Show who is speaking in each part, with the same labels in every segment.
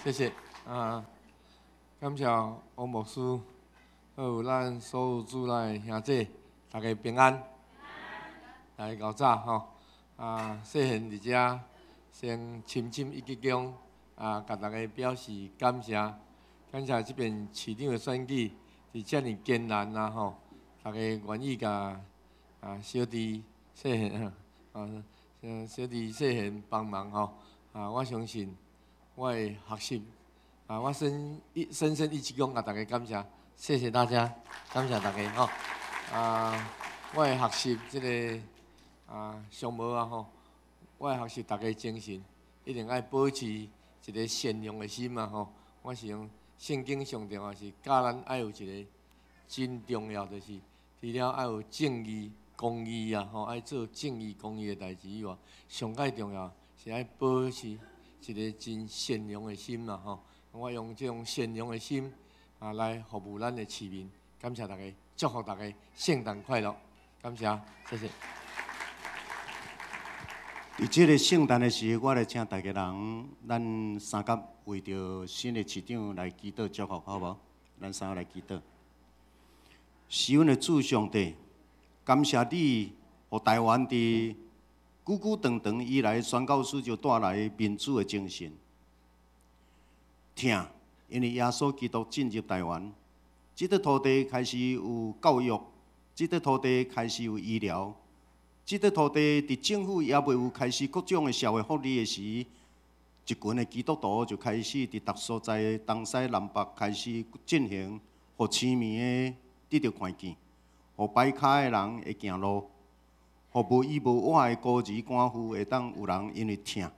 Speaker 1: 謝謝啊，感謝王牧師，還有咱所有主內的兄弟，大家平安，大家𠢕早吼。啊，世賢佇遮先深深一鞠躬，啊，共大家表示感謝，感謝這邊市長的選舉佇遮爾艱難啊吼，大家願意共啊小弟世賢啊，小弟世賢幫忙吼，啊，我相信我會學習，啊，我深一深深一鞠躬，共大家感謝，謝謝大家，感謝大家吼，啊，我會學習這个啊，上無啊吼，我會學習大家精神，一定愛保持一个善良的心啊吼。我是用聖經上重要是教咱愛有一个真重要，就是除了愛有正義、公義啊吼，愛做正義、公義的代誌以外，上蓋重要是愛保持一个真善良的心啊吼。我用這種善良的心啊來服務咱的市民，感謝大家，祝福大家聖誕快樂，感謝，謝謝。
Speaker 2: 佇這个聖誕的時候，我來請大家人，咱三甲為著新的市長來祈禱祝福，好無？咱三个來祈禱。是阮的主上帝，感謝你，予台灣佇久久長長以來，宣教師就帶來民主的精神。疼，因為耶穌基督進入台灣，這塊土地開始有教育，這塊土地開始有醫療。這塊土地佇政府猶未有開始各種的社會福利的時，一群的基督徒就開始佇逐所在東西南北開始進行，予痴迷的得著看見，予跛跤的人會行路，予無依無倚的孤兒寡婦會當有人因為疼，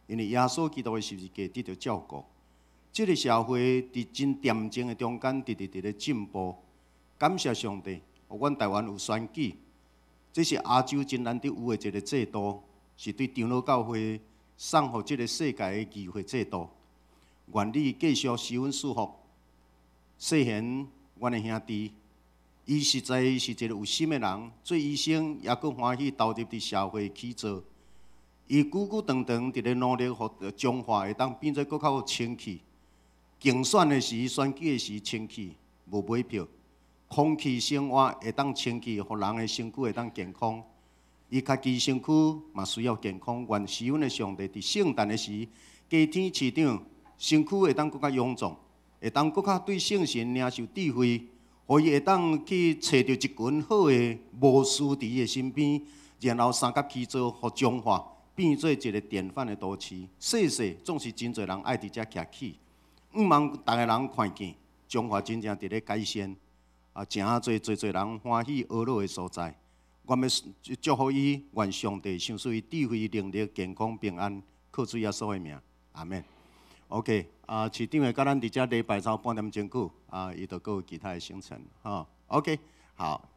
Speaker 2: 因為耶穌基督的十字架得著照顧。這个社會佇真恬靜的中間，直直佇咧進步。感謝上帝，予阮台灣有選舉。這是亞洲真難得有的一个制度，是對長老教會送予這个世界的議會制度。願你繼續賜阮祝福，世賢，阮的兄弟，伊實在是一个有心的人，做醫生猶閣歡喜投入佇社會去做。伊久久長長佇咧努力，予彰化會當變做閣較有清氣。競選的時，選舉的時，清氣無買票。空氣生活會當清氣，予人的身軀會當健康。伊家己身軀嘛需要健康。願賜阮的上帝佇聖誕的時，加添市長身軀會當閣較臃腫，會當閣較對聖神領受智慧，予伊會當去揣著一群好的牧師佇伊的身邊，然後相佮去做，予彰化變做一个典範的都市。世世總是真濟人愛佇遮徛起，向望逐个人看見彰化真正佇咧改善。啊，誠濟濟濟人歡喜娛樂的所在，我欲祝福伊，願上帝賞賜伊智慧、能力、健康、平安，靠主耶穌的名，阿們。OK，啊，市長會佮咱佇遮禮拜三半點鐘久，啊，伊就閣有其他的行程，吼。OK，好。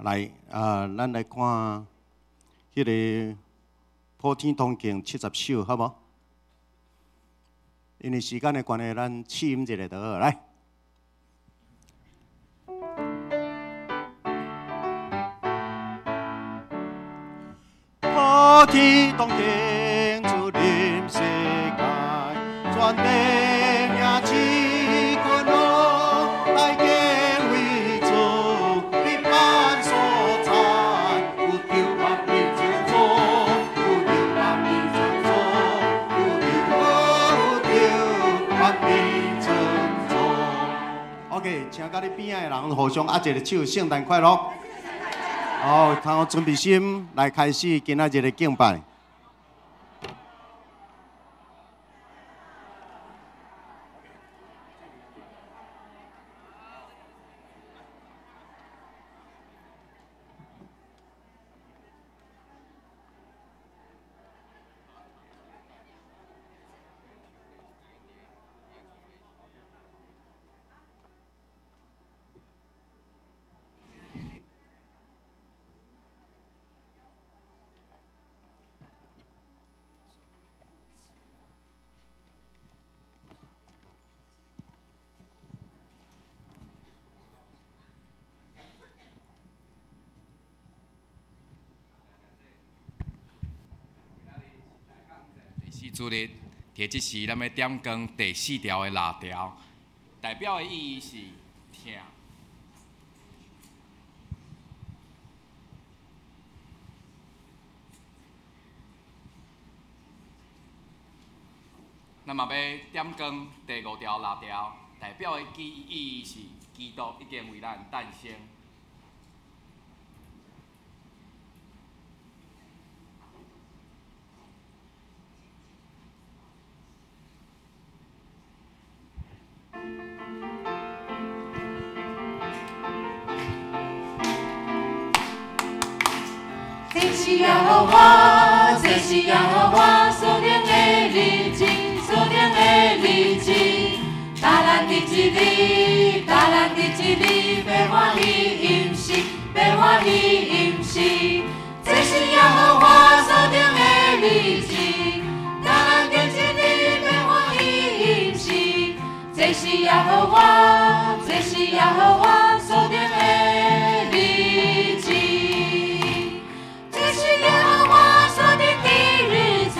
Speaker 2: 來啊，咱來看彼个普天同慶70首，好無？因為時間的關係，咱試音一下就好。來。普天同慶，主臨世界，全地迎起君王，來敬畏主，平安所在，有救萬民之主，有救萬民之主，有救有救萬民之主。OK，請佮你邊仔的人互相握一个手，聖誕快樂。好，通準備心來開始今仔日的敬拜。
Speaker 3: 主日，伫這時，咱欲點光第四條的蠟條，代表的意義是疼。咱嘛欲點光第五條蠟條，代表的意義是基督已經為咱誕生。
Speaker 4: 這是耶和華，這是耶和華所定的日子，所定的日子。大咱佇這裡，大咱佇這裡，欲歡喜飲食，欲歡喜飲食。這是耶和華所定的日子，大咱佇這裡，欲歡喜飲食。這是耶和華，這是耶和華所定的日子。這是耶和華所定的日子，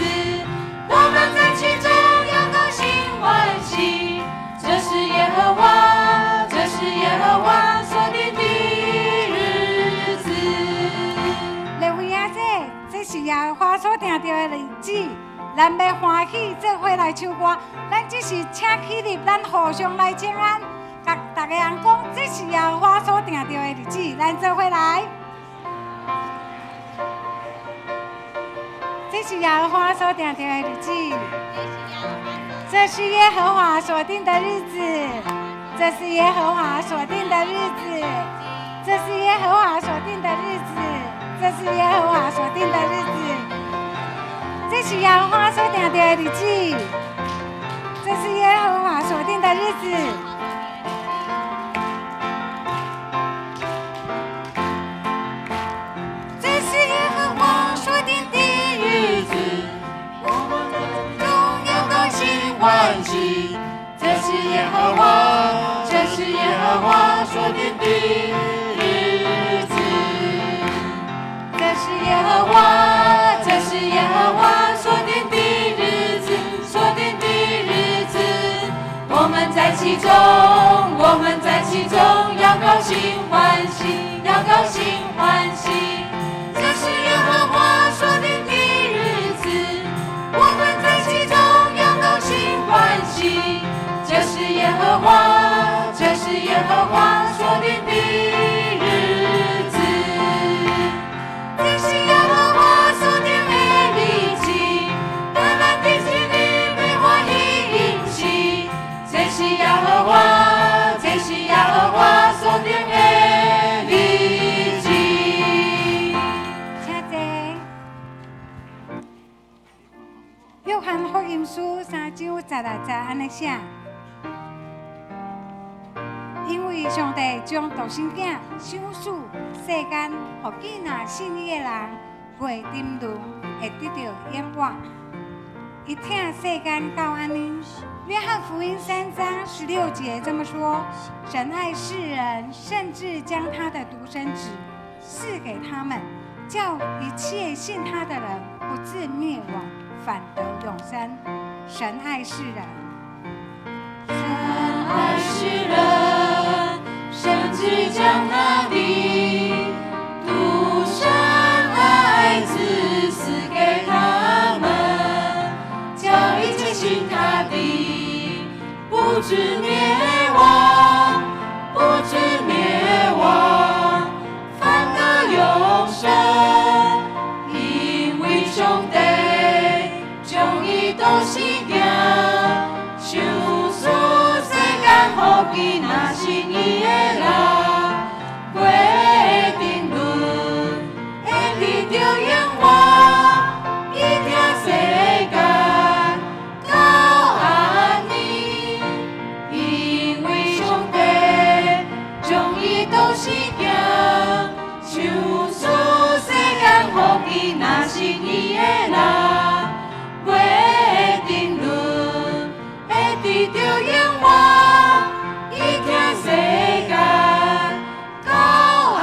Speaker 4: 我們在其中要高興歡喜。這是耶和華，這是耶和華所定的日子。
Speaker 5: 列位阿姐，這是耶和華所定著的日子，咱欲歡喜做伙來唱歌。咱只是請起立，咱互相來請安，共逐家人講，這是耶和華所定著的日子，咱做伙來。這是耶和華所定著的日子，這是耶和華所定的日子，這是耶和華所定的日子，這是耶和華所定的日子，這是耶和華所定的日子，這是耶和華所定的日子，這是耶和華所定的日子。這是耶和華所定的日子，
Speaker 4: 我們中要高興歡喜。這是耶和華，這是耶和華所定的日子。這是耶和華，這是耶和華所定的日子，所定的日子。我們在其中，我們在其中要高興歡喜，要高興歡喜。這是耶和華所定的日子，我們在其中要高興歡喜。這是耶和華，這是耶和華所定的日子。這是耶和華所定的日子，大咱佇這裡欲歡喜飲食。這是耶和華，這是耶和華所定的日子。
Speaker 5: 請坐。約翰福音書3章16節按呢寫：因為上帝將獨生囝賞賜世間，予見若信伊的人，袂沉淪，會得著永活。伊疼世間到按呢。約翰福音3章16節這麼說：神愛世人，甚至將他的獨生子賜給他們，叫一切信他的人不至滅亡，反得永生。神愛世人，
Speaker 4: 神愛世人，甚至將他的獨生愛子賜給他們，叫一切信他的不至滅亡，不至滅亡，反得永生，因为上帝将伊独生子赏赐世间，予囡仔信伊的人，过沉沦会得著永活。伊疼世间到按呢，因为上帝将伊独生子赏赐世间，予囡仔信伊的人，过沉沦会得著永活。伊疼世间到按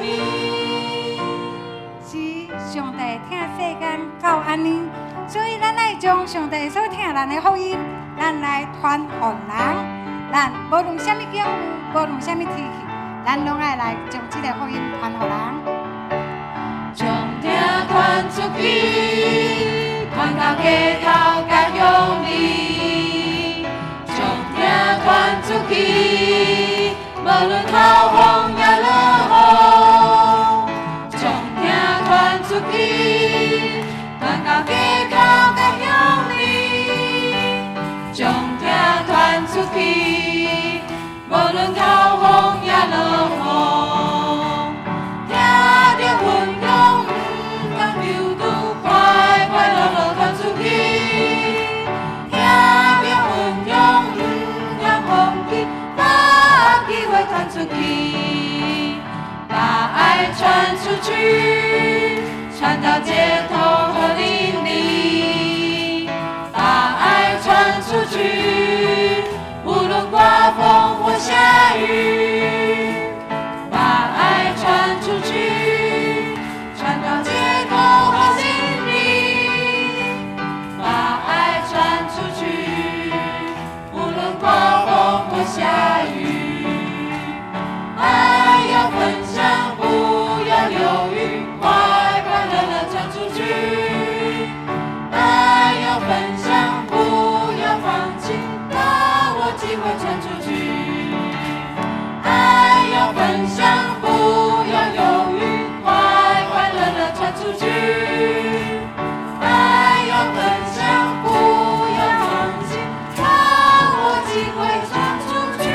Speaker 4: 呢。
Speaker 5: 是上帝疼世间到按呢，所以咱愛將上帝所疼咱的福音，咱來傳予人。咱無論啥物境遇，無論啥物天氣，咱攏愛來將這个福音傳予人。
Speaker 4: 將疼傳出去，傳到街頭佮鄉里，將疼傳出去，無論透風抑落雨，將疼傳出去，傳到街頭佮鄉里，將疼傳出去，無論透風抑落雨。聽著分享，毋通猶豫，快快樂樂傳出去。聽著分享，毋通放棄，把機會傳出去，把愛傳出去，傳到街頭和鄰里，把愛傳出去，無論颳風或下雨。把愛傳出去，傳到街頭和鄰里，把愛傳出去，無論颳風或下雨。愛要分享，不要猶豫，快快樂樂傳出去。愛要分享，不要放棄，把握機會傳出去。愛要分享，不要猶豫，快快樂樂傳出去。愛要分享，不要放棄，把握機會傳出去。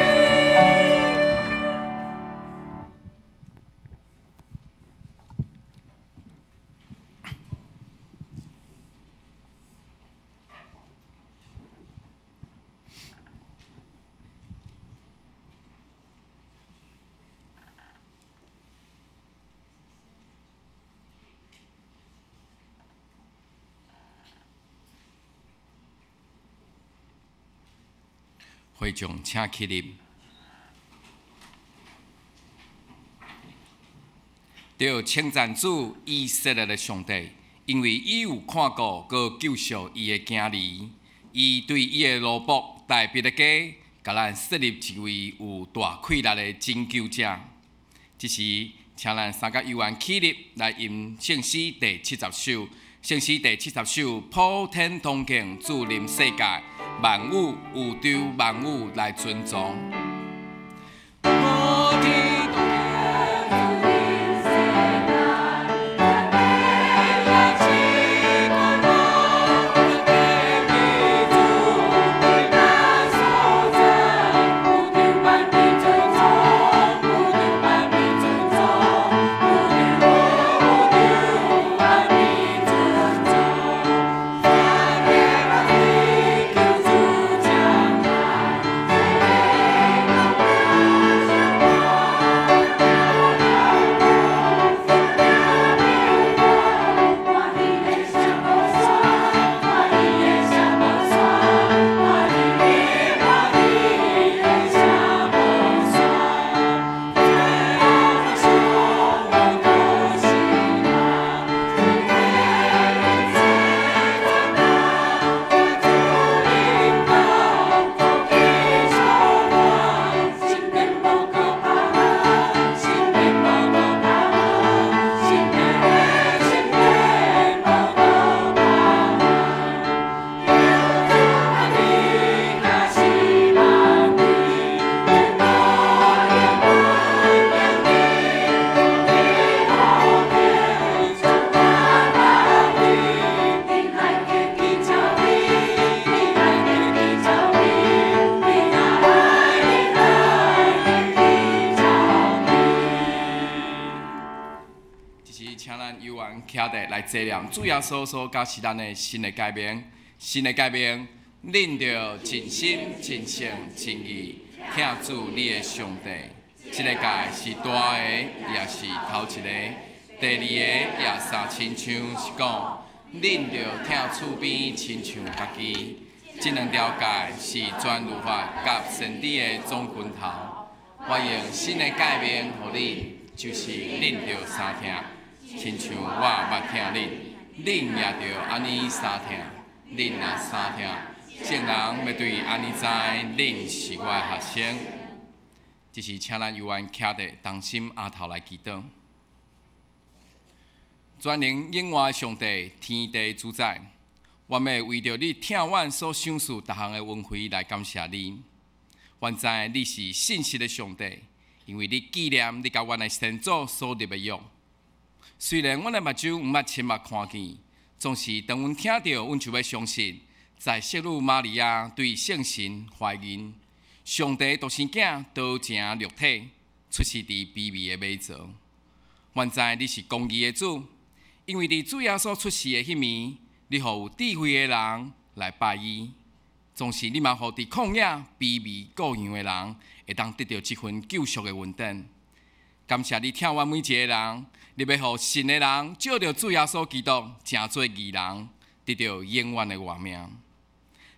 Speaker 3: 會眾請起立。著稱讚主以色列的上帝，因為伊有看顧閣救贖伊的囝兒，伊對伊的奴僕大衛的家，共咱設立一位有大氣力的拯救者。這時，請咱三甲猶原起立來吟聖詩第七十首。聖詩第七十首，普天同慶，主臨世界，萬有宇宙萬有來尊崇。普天同慶，主臨世界，
Speaker 4: 主
Speaker 3: 是請咱有緣徛佇來紀念主耶穌所教示咱的新的誡命，新的誡命，恁著盡心、盡性、盡意，疼主你的上帝。這个誡是大的，也是頭一个。第二个也相親像是講，恁著疼厝邊親像家己。這兩條誡是全律法佮先知的總根頭。我用新的誡命予恁，就是恁著相疼，親像我捌疼恁，恁也著按呢相疼。恁若相疼，眾人欲對按呢知，恁是我的學生。這是請咱有緣徛佇同心阿頭來祈禱。全能永活的上帝，天地主宰，阮欲為著你疼阮所賞賜逐項的恩惠來感謝你。阮知你是信實的上帝，因為你紀念你佮阮的先祖所立的約。雖然阮的目睭毋捌親目看見，總是當阮聽著，阮就欲相信，在聖女瑪利亞對聖神懷孕，上帝獨生囝道成肉體，出世佇卑微的馬槽。阮知你是公義的主，因為佇主耶穌出世的彼暝，你予有智慧的人來拜伊。總是你嘛予佇曠野卑微羔羊的人，會當得著這份救贖的恩典。感謝你疼阮每一个人，你欲予信的人藉著主耶穌基督，成做義人，得著永遠的活命。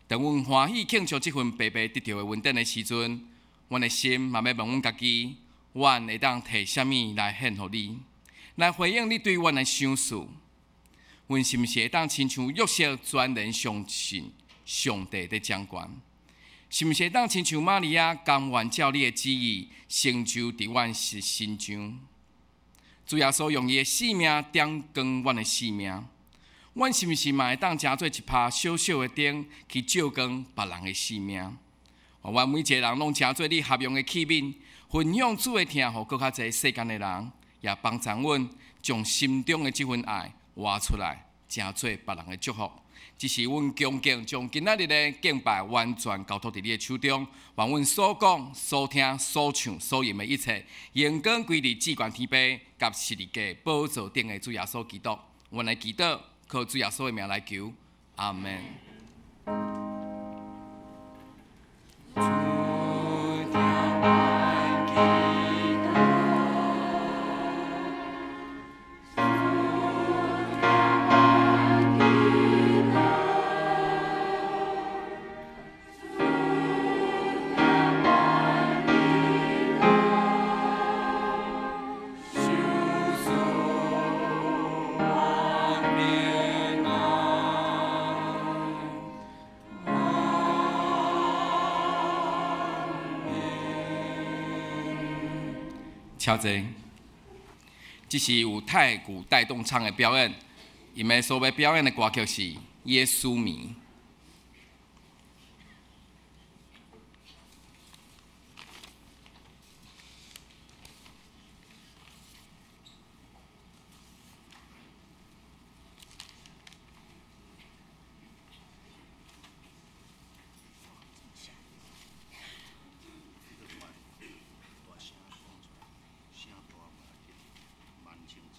Speaker 3: 當阮歡喜慶祝這份白白得著的恩典的時陣，阮的心嘛欲問阮家己：阮會當提啥物來獻予你，來回應你對阮的賞賜？阮是毋是會當親像約瑟全然相信上帝佇掌權？是毋是會當親像瑪利亞甘願照你的旨意成就佇阮身上？主耶穌用伊的性命點光阮的性命，阮是毋是嘛會當成做一拍小小的燈去照光別人的性命？願阮每一个人攏成做你合用的器皿，分享主的疼，予閣較濟世間的人，也幫助阮將心中的這份愛活出來，成做別人的祝福。這是阮恭敬將今仔日的敬拜完全交託佇你的手中，願阮所講、所聽、所唱、所行的一切，榮光歸佇至懸天父佮十字架寶座頂的主耶穌基督。阮來祈禱，靠主耶穌的名來求，阿們。
Speaker 4: 主聽阮祈禱，主聽阮祈禱，主聽阮祈禱，賞賜阮平安。阿們。
Speaker 3: 請坐。這是由太鼓帶動唱的表演，𪜶的所欲表演的歌曲是《耶穌迷》。
Speaker 2: 大聲講出來，聲大無要緊，慢清楚。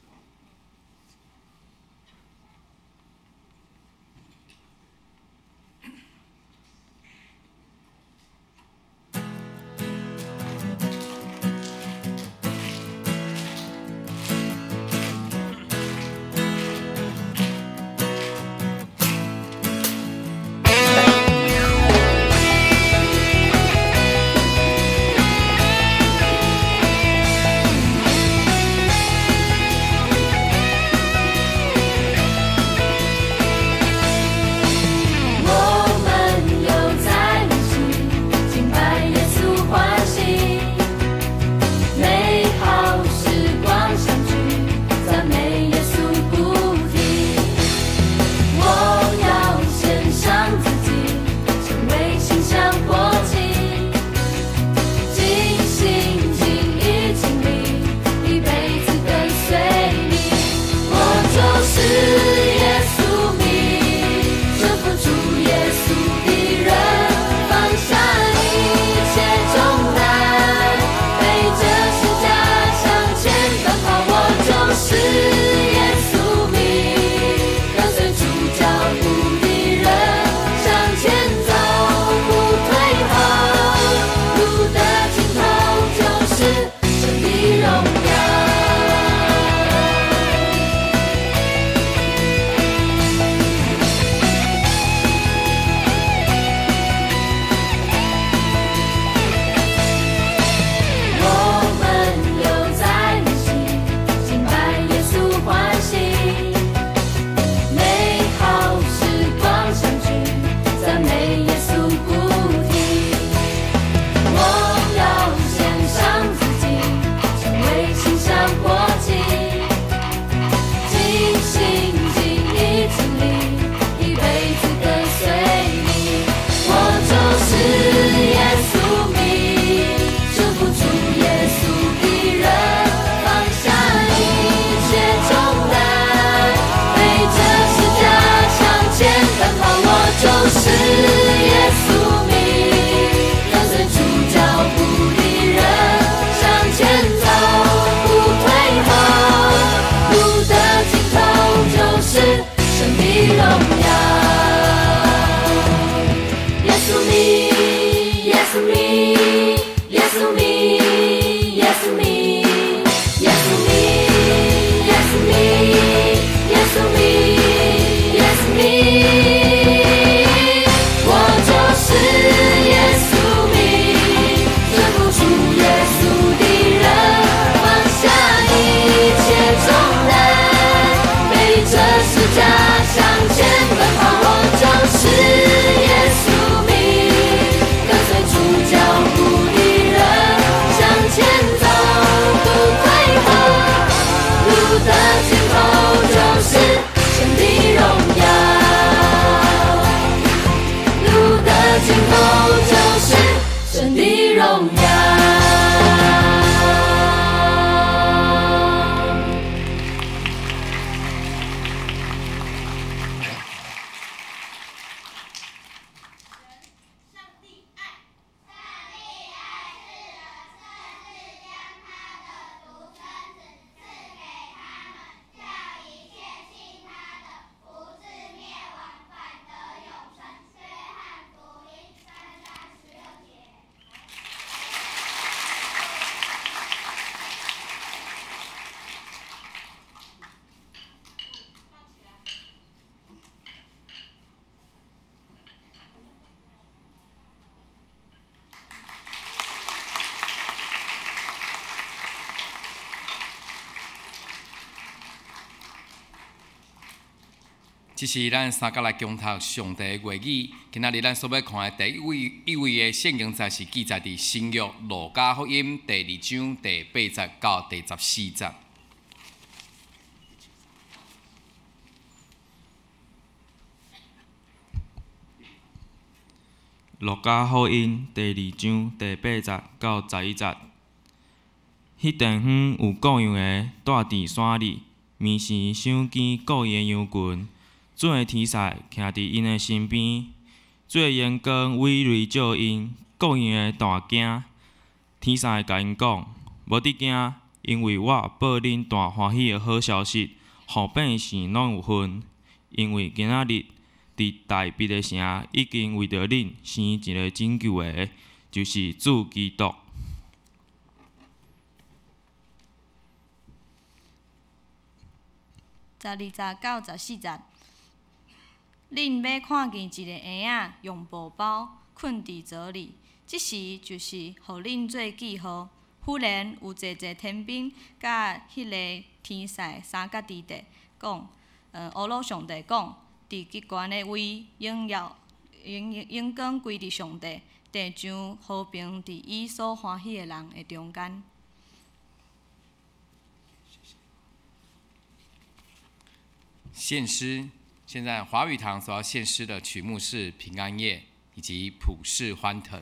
Speaker 4: 架向前奔跑，我就是耶稣迷，跟随主脚步的人向前走，不退后，路的尽头就是神的荣耀，路的尽头就是神的荣耀。
Speaker 3: 这是咱三角来共读上帝的话语。今仔日咱所欲看的第一位的圣经节是记载伫新约路加福音第二章第八节到第十四节。
Speaker 6: 路加福音第二章第八节到11节。彼地方有各样的住伫山里，暝时伤惊顾伊的羊群。主的天使徛伫𪜶的身边，主的荣光伟雷照𪜶，各样的大惊。天使共𪜶讲：无得惊，因为我报恁大欢喜的好消息，予百姓拢有份。因为今仔日伫大卫的城已经为著恁生一个拯救的，就是主基督。
Speaker 7: 12节到14节，恁欲看见一个婴仔用布包睏伫槽里，这时就是予恁做记号。忽然有济济天兵佮彼个天使相佮伫地，讲：阿鲁上帝讲，伫极悬的位荣耀荣光归伫上帝，地上和平伫伊所欢喜的人的中间。
Speaker 3: 献诗，现在华语堂所要献诗的曲目是《平安夜》以及《普世欢腾》。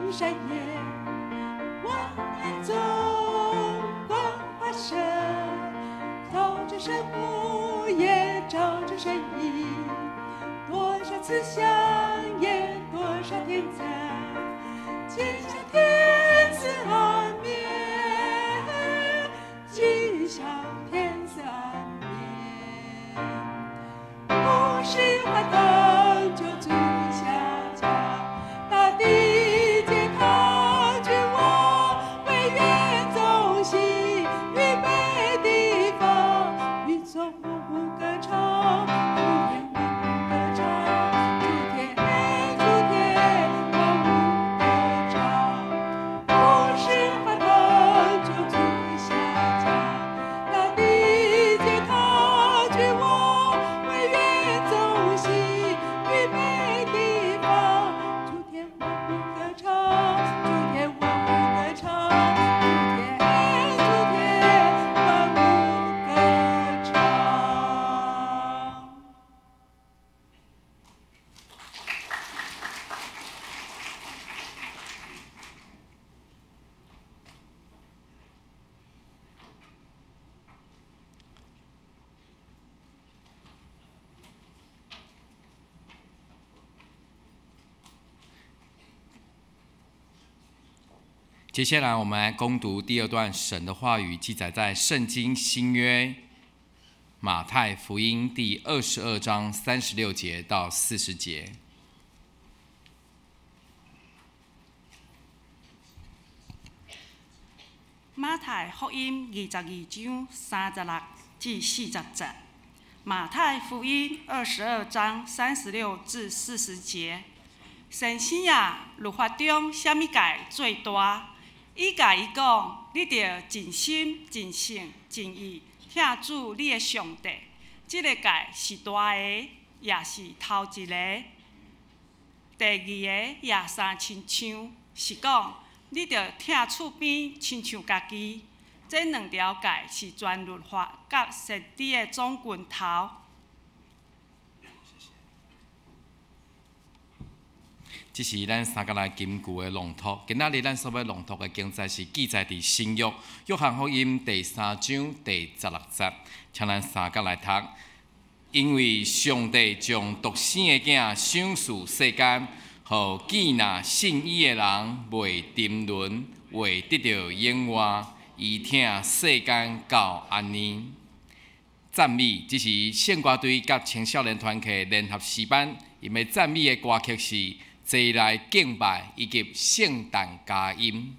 Speaker 4: 山夜，万年中光华射，照着神母也照着神意，多少慈祥也多少天才，尽享天赐安眠，尽享天赐安眠，不是幻灯就
Speaker 3: 接下來，我們來攻讀第二段神的話語，記載在聖經新約馬太福音第22章36節到40節。
Speaker 8: 馬太福音22章36至40節。馬太福音22章36至40節。先生啊，律法中啥物誡最大？伊共伊講：你著盡心、盡性、盡意疼主你的上帝。這个誡是大个，也是頭一个。第二个也相親像，是講你著疼厝邊親像家己。這兩條誡是全律法佮先知的總拳頭。
Speaker 3: 這是咱三個來金句的朗讀。今仔日咱所欲朗讀的經節是記載佇新約約翰福音第三章第16節，請咱三個來讀。因為上帝將獨生的囝賞賜世間，予見若信伊的人袂沉淪，會得著永活。伊疼世間到按呢。讚美，這是聖歌隊佮青少年團契聯合詩班，𪜶欲讚美的歌曲是《齊來敬拜》以及《聖誕佳音》。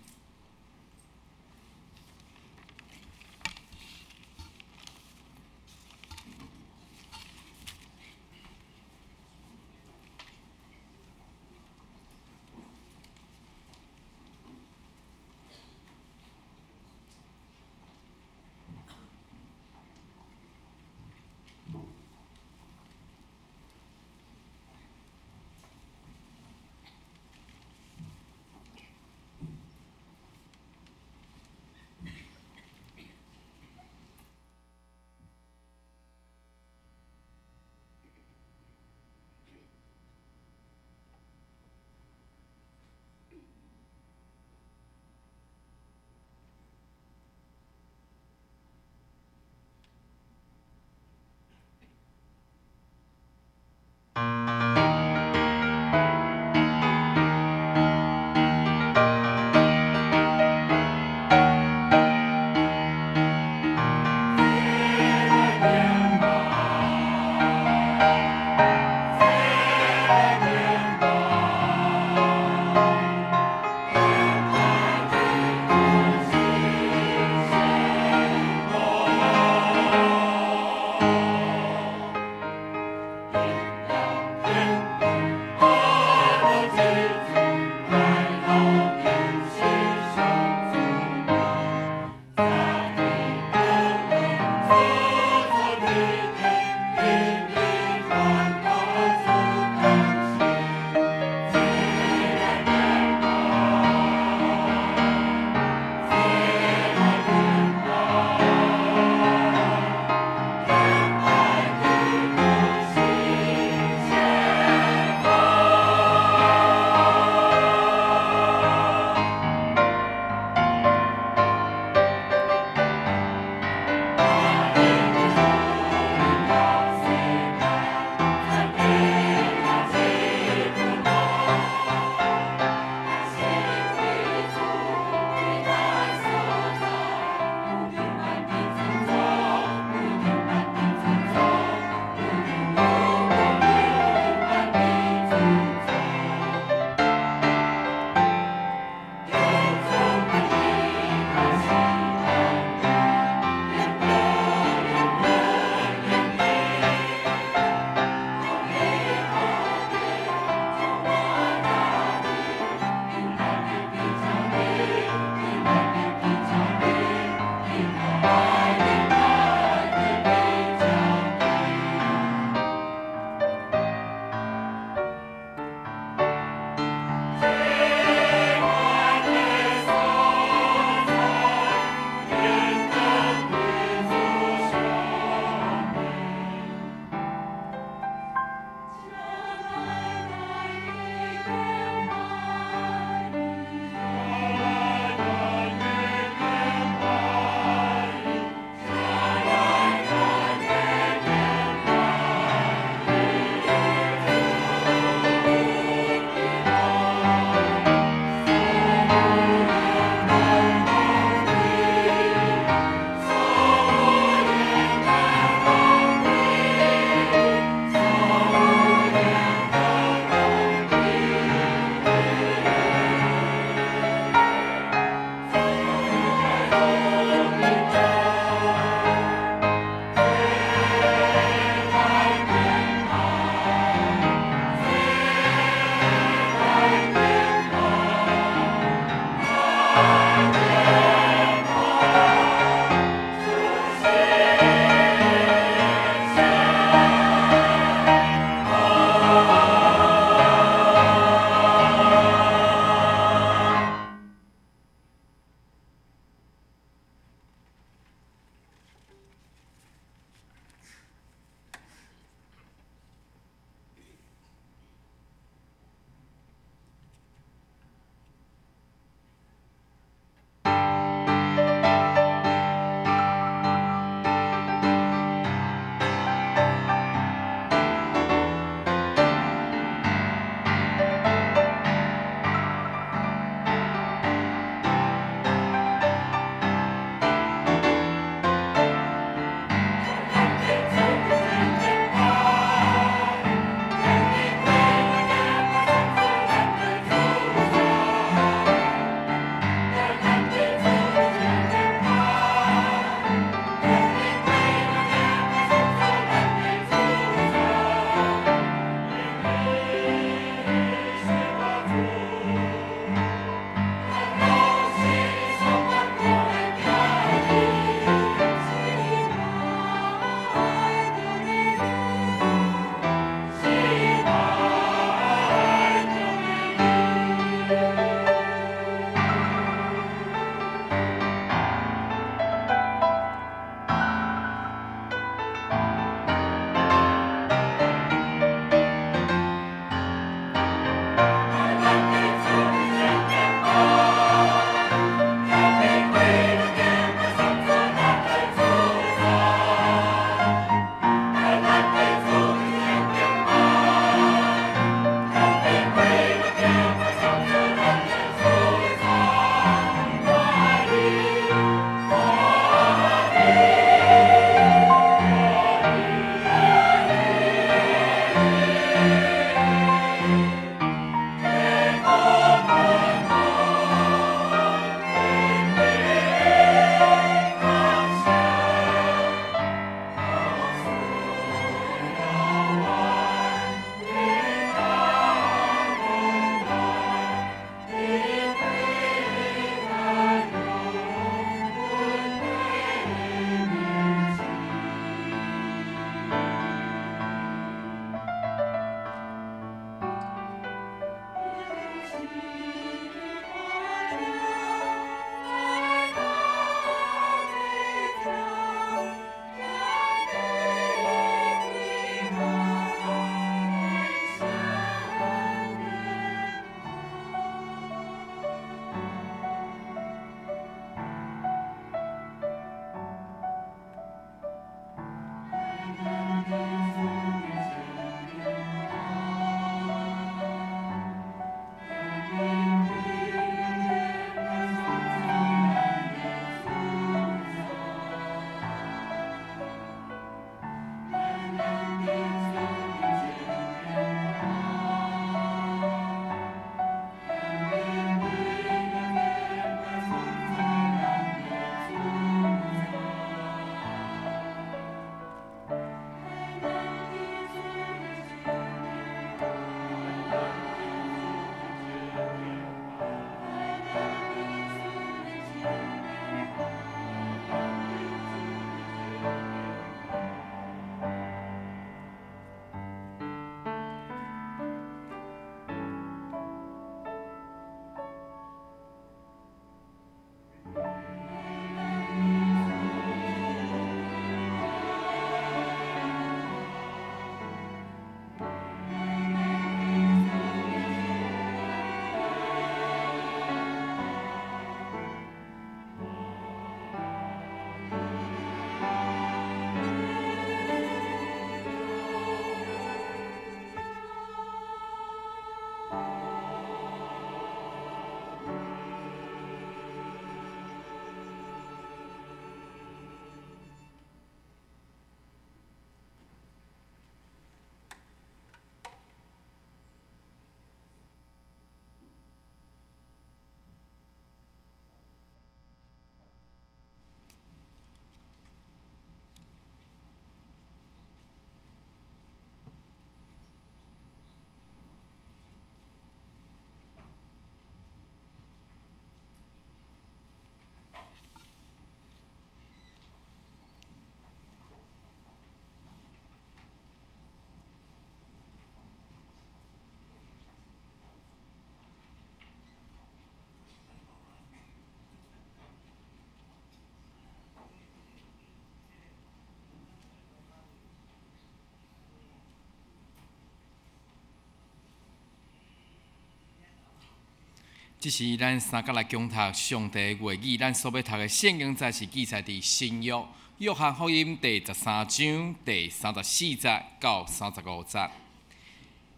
Speaker 3: 這是咱三角來共讀上帝話語，咱所欲讀的聖經節是記載佇新約約翰福音第13章第34節到35節。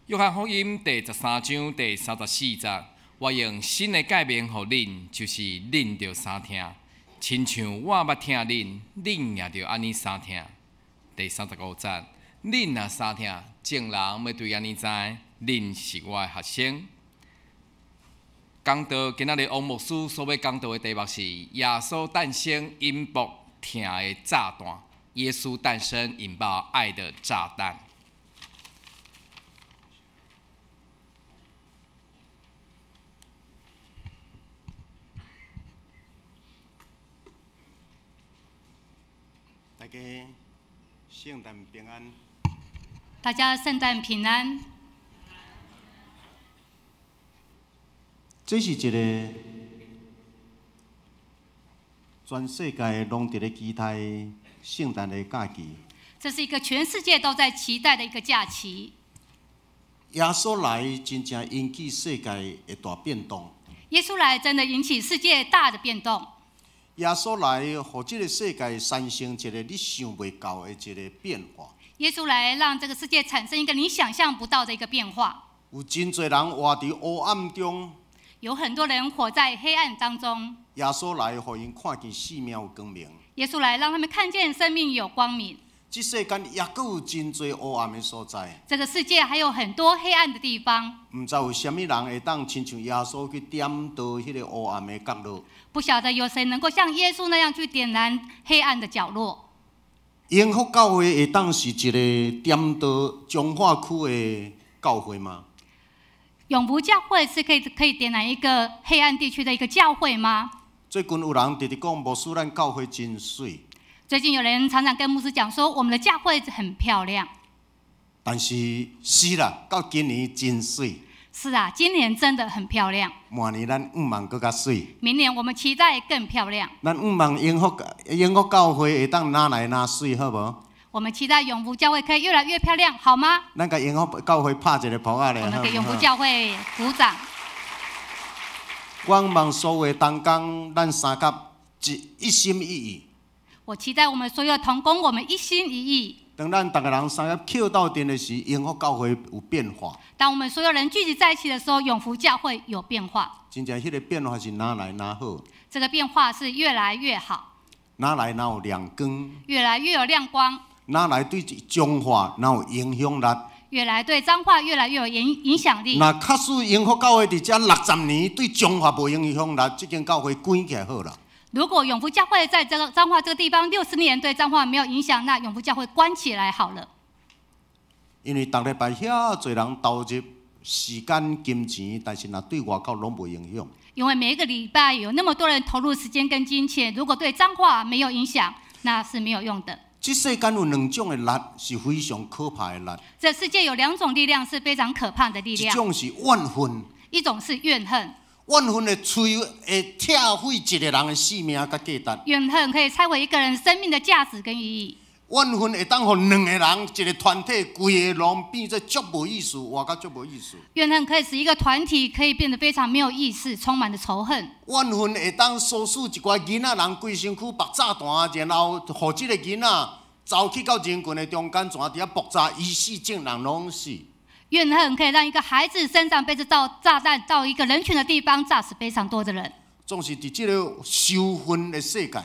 Speaker 3: 約翰福音第十三章第三十四節，我用新的誡命予恁，就是恁著相疼，親像我捌疼恁，恁也著按呢相疼。第35節，恁若相疼，眾人欲對按呢知，恁是我的學生。講道今仔日王牧師所欲講道的題目是耶穌誕生引爆疼的炸彈。耶穌誕生引爆愛的炸彈。
Speaker 2: 大家聖誕平安。
Speaker 9: 大家聖誕平安。
Speaker 2: 這是一个全世界攏佇咧期待聖誕的假期。
Speaker 9: 這是一個全世界都在期待的一個假期。
Speaker 2: 耶穌來真正引起世界的大變動。
Speaker 9: 耶穌來真的引起世界大的變動。
Speaker 2: 耶穌來，予這个世界產生一个你想袂到的一个變化。
Speaker 9: 耶穌來讓這個世界產生一個你想象不到的一個變化。
Speaker 2: 有真濟人活佇黑暗中。
Speaker 9: 有很多人活在黑暗當中。
Speaker 2: 耶穌來，予𪜶看見生命有光明。
Speaker 9: 耶穌來，讓他們看見生命有光明。
Speaker 2: 這世間猶閣有真濟黑暗的所在。
Speaker 9: 這個世界還有很多黑暗的地方。
Speaker 2: 毋知有啥物人會當親像耶穌去點著彼个黑暗的角落。
Speaker 9: 不曉得有誰能夠像耶穌那樣去點燃黑暗的角落。
Speaker 2: 榮福教會會當是一个點著彰化區的教會嗎？
Speaker 9: 永福教會是可以點燃一個黑暗地區的一個教會嗎？
Speaker 2: 最近有人直直講，牧師咱教會真媠。
Speaker 9: 最近有人常常跟牧師講說，我們的教會很漂亮。
Speaker 2: 但是是啦，到今年真媠。
Speaker 9: 是啊，今年真的很漂亮。
Speaker 2: 明年咱向望閣較媠。
Speaker 9: 明年我們期待更漂亮。
Speaker 2: 咱向望榮福教會會當愈來愈媠，好無？
Speaker 9: 我們期待永福教會可以越來越漂亮，好嗎？
Speaker 2: 咱共榮福教會拍一个噗仔咧。
Speaker 9: 我們給永福教會鼓掌。
Speaker 2: 我望所有同工，咱相佮一心一意。
Speaker 9: 我期待我們所有同工，我們一心一意。
Speaker 2: 當咱逐个人相佮抾鬥陣的時，榮福教會有變化。
Speaker 9: 當我們所有人聚集在一起的時候，永福教會有變化。
Speaker 2: 真正彼个變化是愈來愈好。
Speaker 9: 這個變化是越來越好。
Speaker 2: 愈來愈有亮光。
Speaker 9: 越來越有亮光。
Speaker 2: 愈來對彰化愈有影響力。
Speaker 9: 越來對彰化越來越有影響力。
Speaker 2: 若假使榮福教會佇遮60年對彰化無影響力，這間教會關起來好啦。
Speaker 9: 如果永福教會在這個彰化這個地方60年對彰化沒有影響，那永福教會關起來好了。
Speaker 2: 因為逐禮拜遐濟人投入時間、金錢，但是若對外口攏無影響。
Speaker 9: 因為每一個禮拜有那麼多人投入時間跟金錢，如果對彰化沒有影響，那是沒有用的。
Speaker 2: 這世間有兩種的力是非常可怕的力。
Speaker 9: 這世界有兩種力量是非常可怕的力量。
Speaker 2: 一種是怨恨。
Speaker 9: 一種是怨恨。
Speaker 2: 怨恨會摧會拆毀一個人的生命佮價值。
Speaker 9: 怨恨可以拆毀一個人生命的價值跟意義。
Speaker 2: 怨恨會當予兩個人、一個團體、規个攏變做足無意思，活甲足無意思。
Speaker 9: 怨恨可以使一個團體可以變得非常沒有意思，充滿了仇恨。
Speaker 2: 怨恨會當唆使一寡囡仔人規身軀縛炸彈，然後予這个囡仔走去到人群的中間，怎佇遐爆炸，伊死眾人攏死。
Speaker 9: 怨恨可以讓一個孩子身上背著炸彈到一個人群的地方，炸死非常多的人。
Speaker 2: 總是佇這个仇恨的世界。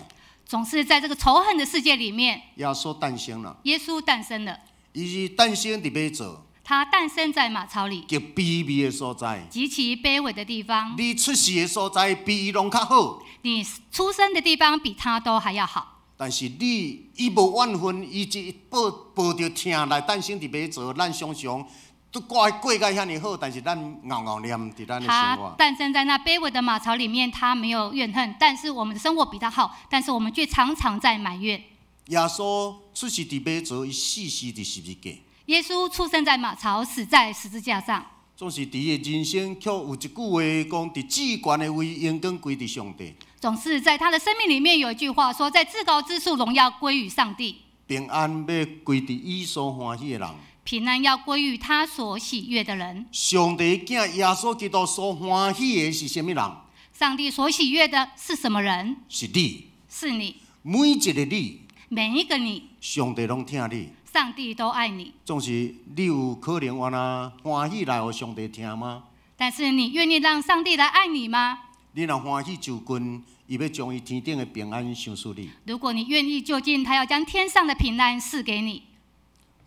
Speaker 9: 總是在這個仇恨的世界裡面。
Speaker 2: 耶穌誕生了。
Speaker 9: 耶穌誕生了。
Speaker 2: 伊是誕生佇馬槽。
Speaker 9: 他誕生在馬槽裡。
Speaker 2: 極卑微的所在。
Speaker 9: 極其卑微的地方。
Speaker 2: 你出世的所在比伊攏較好。
Speaker 9: 你出生的地方比他都還要好。
Speaker 2: 但是你伊無怨恨，伊只抱抱著疼來誕生佇馬槽，咱常常都過過甲遐爾好，但是咱敖敖念佇咱的生活。
Speaker 9: 他誕生在那卑微的馬槽裡面，他沒有怨恨，但是我們的生活比他好，但是我們卻常常在埋怨。
Speaker 2: 耶穌出世佇馬槽，伊死死佇十字架。
Speaker 9: 耶穌出生在馬槽，死在十字架上。
Speaker 2: 總是佇伊的人生，卻有一句話講：佇至懸的位，榮光歸佇上帝。
Speaker 9: 總是在他的生命裡面有一句話說：在至高之處，榮耀歸於上帝。
Speaker 2: 平安欲歸佇伊所歡喜的人。
Speaker 9: 平安要歸於他所喜悅的人。
Speaker 2: 上帝囝耶穌基督所歡喜的是啥物人？
Speaker 9: 上帝所喜悅的是什麼人？
Speaker 2: 是你。
Speaker 9: 是你。
Speaker 2: 每一个你。
Speaker 9: 每一個你。
Speaker 2: 上帝攏疼你。
Speaker 9: 上帝都愛你。
Speaker 2: 總是你有可能按呢歡喜來予上帝疼嗎？
Speaker 9: 但是你願意讓上帝來愛你嗎？
Speaker 2: 你若歡喜就近，伊欲將伊天頂的平安賞賜你。
Speaker 9: 如果你願意就近，他要將天上的平安賜給你。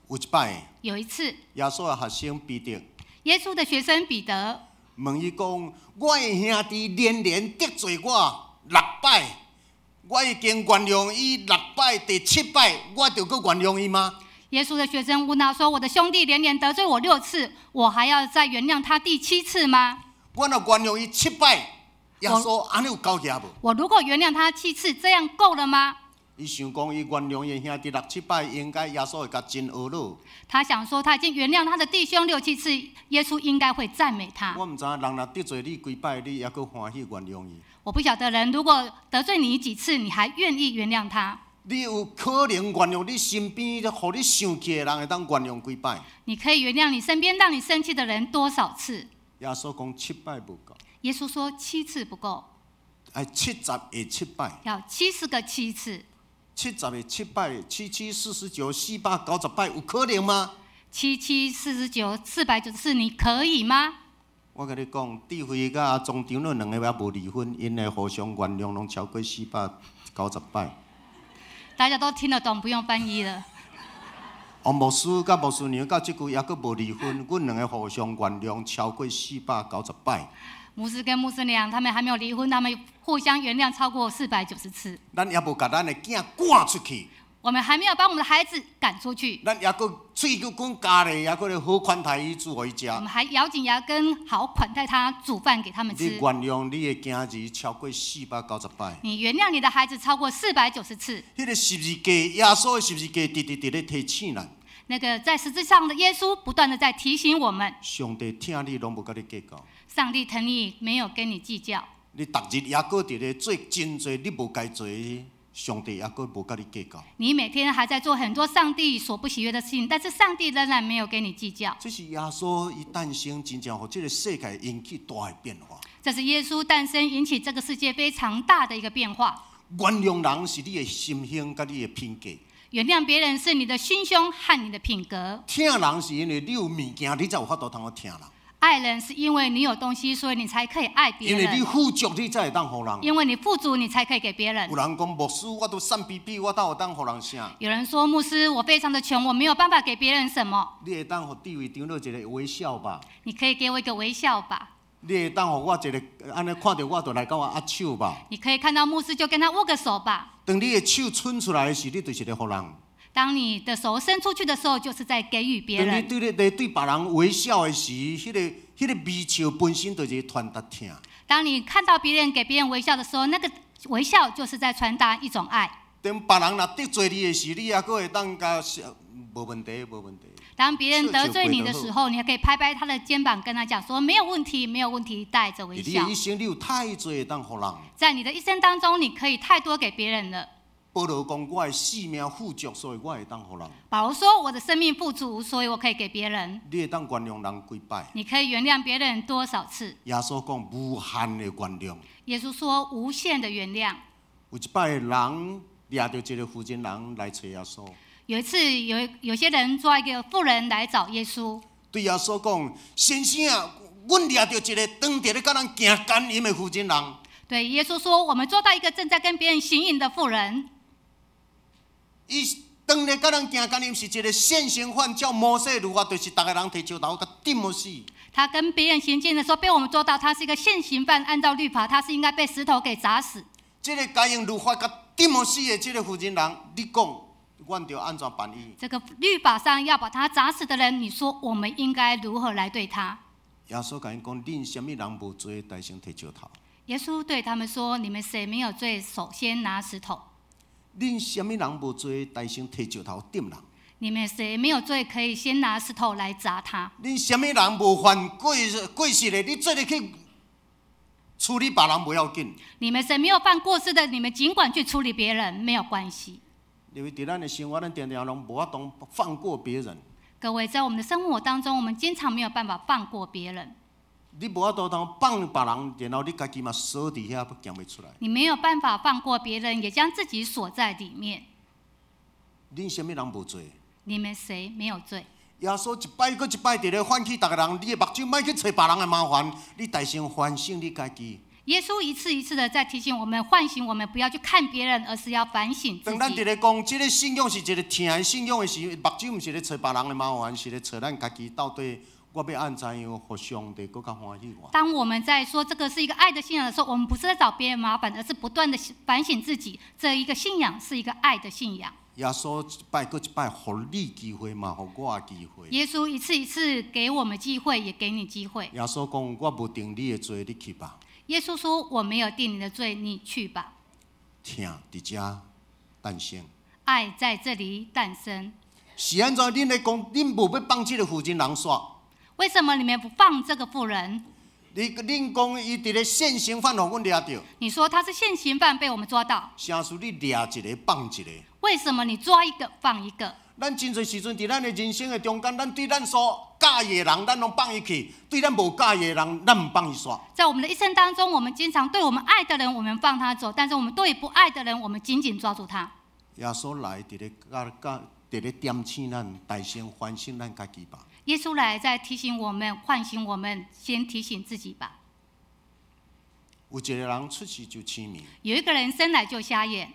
Speaker 2: 有一擺，
Speaker 9: 有一次，
Speaker 2: 耶穌的學生彼得，
Speaker 9: 耶穌的學生彼得
Speaker 2: 問伊講：我的兄弟連連得罪我六擺，我已經原諒伊六擺，第七擺我著閣原諒伊嗎？
Speaker 9: 耶穌的學生問他說：我的兄弟連連得罪我六次，我還要再原諒他第七次嗎？
Speaker 2: 我若原諒伊七擺，耶穌按呢有夠額無？
Speaker 9: 我如果原諒他七次，這樣夠了嗎？
Speaker 2: 伊想講，伊原諒伊兄弟六七擺，應該耶穌會共真呵咾。
Speaker 9: 他想說，他已經原諒他的弟兄六七次，耶穌應該會讚美他。
Speaker 2: 我毋知影人若得罪你幾擺，你猶閣歡喜原諒伊。
Speaker 9: 我不曉得人如果得罪你幾次，你還願意原諒他？
Speaker 2: 你有可能原諒你身邊予你生氣的人，會當原諒幾擺？
Speaker 9: 你可以原諒你身邊讓你生氣的人多少次？
Speaker 2: 耶穌講七擺無夠。
Speaker 9: 耶穌說七次不夠。
Speaker 2: 愛77個七擺。
Speaker 9: 要70個7次。
Speaker 2: 77個7擺，七七四十九，490擺，有可能嗎？
Speaker 9: 七七四十九，494，你可以嗎？
Speaker 2: 我共你講，智慧佮莊長老兩个猶無離婚，𪜶的互相原諒攏超過490擺。
Speaker 9: 大家都聽得懂，不用翻譯了。
Speaker 2: 王牧師佮牧師娘到這久猶閣無離婚，阮兩个互相原諒超過490擺。
Speaker 9: 牧師跟牧師娘他們還沒有離婚，他們互相原諒超過490次。
Speaker 2: 咱猶無共咱的囝趕出去。
Speaker 9: 我們還沒有把我們的孩子趕出去。
Speaker 2: 咱猶閣喙閣講加咧，猶閣咧好款待伊煮予伊食。
Speaker 9: 我們還咬緊牙根，好款待他煮飯給他們吃。
Speaker 2: 你原諒你的囝兒超過490擺。
Speaker 9: 你原諒你的孩子超過490次。
Speaker 2: 彼個十字架，耶穌的十字架，直直佇咧提醒咱。
Speaker 9: 那個在十字上的耶穌不斷的在提醒我們。
Speaker 2: 上帝疼你，攏無共你計較。
Speaker 9: 上帝疼你，沒有跟你計較。
Speaker 2: 你逐日猶閣佇咧做真濟你無該做的，上帝猶閣無共你計較。
Speaker 9: 你每天還在做很多上帝所不喜悅的事情，但是上帝仍然沒有跟你計較。
Speaker 2: 這是耶穌伊誕生，真正予這個世界引起大的變化。
Speaker 9: 這是耶穌誕生引起這個世界非常大的一個變化。
Speaker 2: 原諒人是你的心胸佮你的品格。
Speaker 9: 原諒別人是你的心胸和你的品格。
Speaker 2: 疼人是因為你有物件，你才有法度通去疼人。
Speaker 9: 愛人是因為你有東西，所以你才可以愛別人。
Speaker 2: 因為你富足，你才會當予人。
Speaker 9: 因為你富足，你才可以給別人。
Speaker 2: 有人講牧師，我都瘦膾膾，我哪有當予人啥？
Speaker 9: 有人說牧師，我非常的窮，我沒有辦法給別人什麼。
Speaker 2: 你會當予智慧長老一個微笑吧？
Speaker 9: 你可以給我一個微笑吧？
Speaker 2: 你會當予我一個按呢看著我就來共我握手吧？
Speaker 9: 你可以看到牧師就跟他握個手吧？
Speaker 2: 當你的手伸出來的時，你就是咧予人。
Speaker 9: 當你的手伸出去的時候，就是在給予別人。
Speaker 2: 當你對咧對別人微笑的時，彼個微笑本身就是傳達疼。
Speaker 9: 當你看到別人給別人微笑的時候，那個微笑就是在傳達一種愛。
Speaker 2: 當別人若得罪你的時，你猶閣會當共笑，無問題，無問題。
Speaker 9: 當別人得罪你的時候，你還可以拍拍他的肩膀，跟他講說沒有問題，沒有問題，帶着微笑。
Speaker 2: 你的一生，你有太濟會當予人。
Speaker 9: 在你的一生當中，你可以太多給別人了。
Speaker 2: 保羅講：我的性命富足，所以我會當予人。
Speaker 9: 保羅說：我的生命富足，所以我可以給別人。
Speaker 2: 你會當原諒人幾擺？
Speaker 9: 你可以原諒別人多少次？
Speaker 2: 耶穌講無限的原諒。
Speaker 9: 耶穌說無限的原諒。
Speaker 2: 有一擺人掠著一個婦人人來揣耶穌。
Speaker 9: 有一次，有些人抓一個婦人來找耶穌。
Speaker 2: 對耶穌講：先生啊，阮掠著一個當佇咧佮人行姦淫的婦人人。
Speaker 9: 對耶穌說：我們抓到一個正在跟別人行淫的婦人。
Speaker 2: 伊當咧佮人行姦淫是一個現行犯，照摩西律法，就是逐个人提石頭共釘予死。
Speaker 9: 他跟別人行奸的時候，被我們抓到，他是一個現行犯，按照律法，他是應該被石頭給砸死。
Speaker 2: 這個該用律法共釘予死的這個婦人人，你講，阮著按怎辦伊？
Speaker 9: 這個律法上要把他砸死的人，你說我們應該如何來對他？
Speaker 2: 耶穌共𪜶講：恁啥物人無罪，當先提石頭。
Speaker 9: 耶穌對他們說：你們誰沒有罪，首先拿石頭。
Speaker 2: 恁啥物人無罪，當先提石頭擲人？
Speaker 9: 你們誰沒有罪，可以先拿石頭來砸他？
Speaker 2: 恁啥物人無犯過過失的，你做伙去處理別人無要緊。
Speaker 9: 你們誰沒有犯過失的，你們盡管去處理別人，沒有關係。
Speaker 2: 因為佇咱的生活，咱定定攏無法度放過別人。
Speaker 9: 各位，在我們的生活當中，我們經常沒有辦法放過別人。
Speaker 2: 你無法度通放別人，然後你家己嘛鎖佇遐，行袂出來。
Speaker 9: 你沒有辦法放過別人，也將自己鎖在裡面。
Speaker 2: 恁啥物人無罪？
Speaker 9: 你們誰沒有罪？
Speaker 2: 耶穌一擺閣一擺佇咧喚起逐个人，你的目睭莫去揣別人的麻煩，你代先反省你家己。
Speaker 9: 耶穌一次一次的在提醒我們、喚醒我們，不要去看別人，而是要反省自
Speaker 2: 當咱佇
Speaker 9: 己。
Speaker 2: 咧講，這个信仰是一个疼的信仰的時，目睭毋是咧揣別人的麻煩，是咧揣咱家己到底我欲按怎樣，予上帝閣較歡喜我。
Speaker 9: 當我們在說這個是一個愛的信仰的時候，我們不是在找別人麻煩，而是不斷的反省自己。這一個信仰是一個愛的信仰。
Speaker 2: 耶穌一擺閣一擺，予你機會嘛，予我機會。
Speaker 9: 耶穌一次一次給我們機會，也給你機會。
Speaker 2: 耶穌講：我無定你的罪，你去吧。
Speaker 9: 耶穌說：我沒有定你的罪，你去吧。
Speaker 2: 疼佇遮誕生。
Speaker 9: 愛在這裡誕生。
Speaker 2: 是按怎？恁咧講，恁無欲放這个婦人人煞？
Speaker 9: 為什麼你們不放這個婦人？
Speaker 2: 你恁講伊佇咧現行犯予阮掠著，
Speaker 9: 你說他是現行犯被我們抓到，
Speaker 2: 啥事你掠一个放一个？
Speaker 9: 為什麼你抓一個放一個？
Speaker 2: 咱真濟時陣佇咱的人生的中間，咱對咱所佮意的人，咱攏放伊去；對咱無佮意的人，咱毋放伊煞。
Speaker 9: 在我們的一生當中，我們經常對我們愛的人，我們放他走；但是我們對不愛的人，我們緊緊抓住他。
Speaker 2: 耶穌來佇咧教教佇咧點醒咱，代先反省咱家己吧。
Speaker 9: 耶穌來在提醒我們、喚醒我們，先提醒自己吧。
Speaker 2: 有一個人出世就痴明，
Speaker 9: 有一個人生來就瞎眼。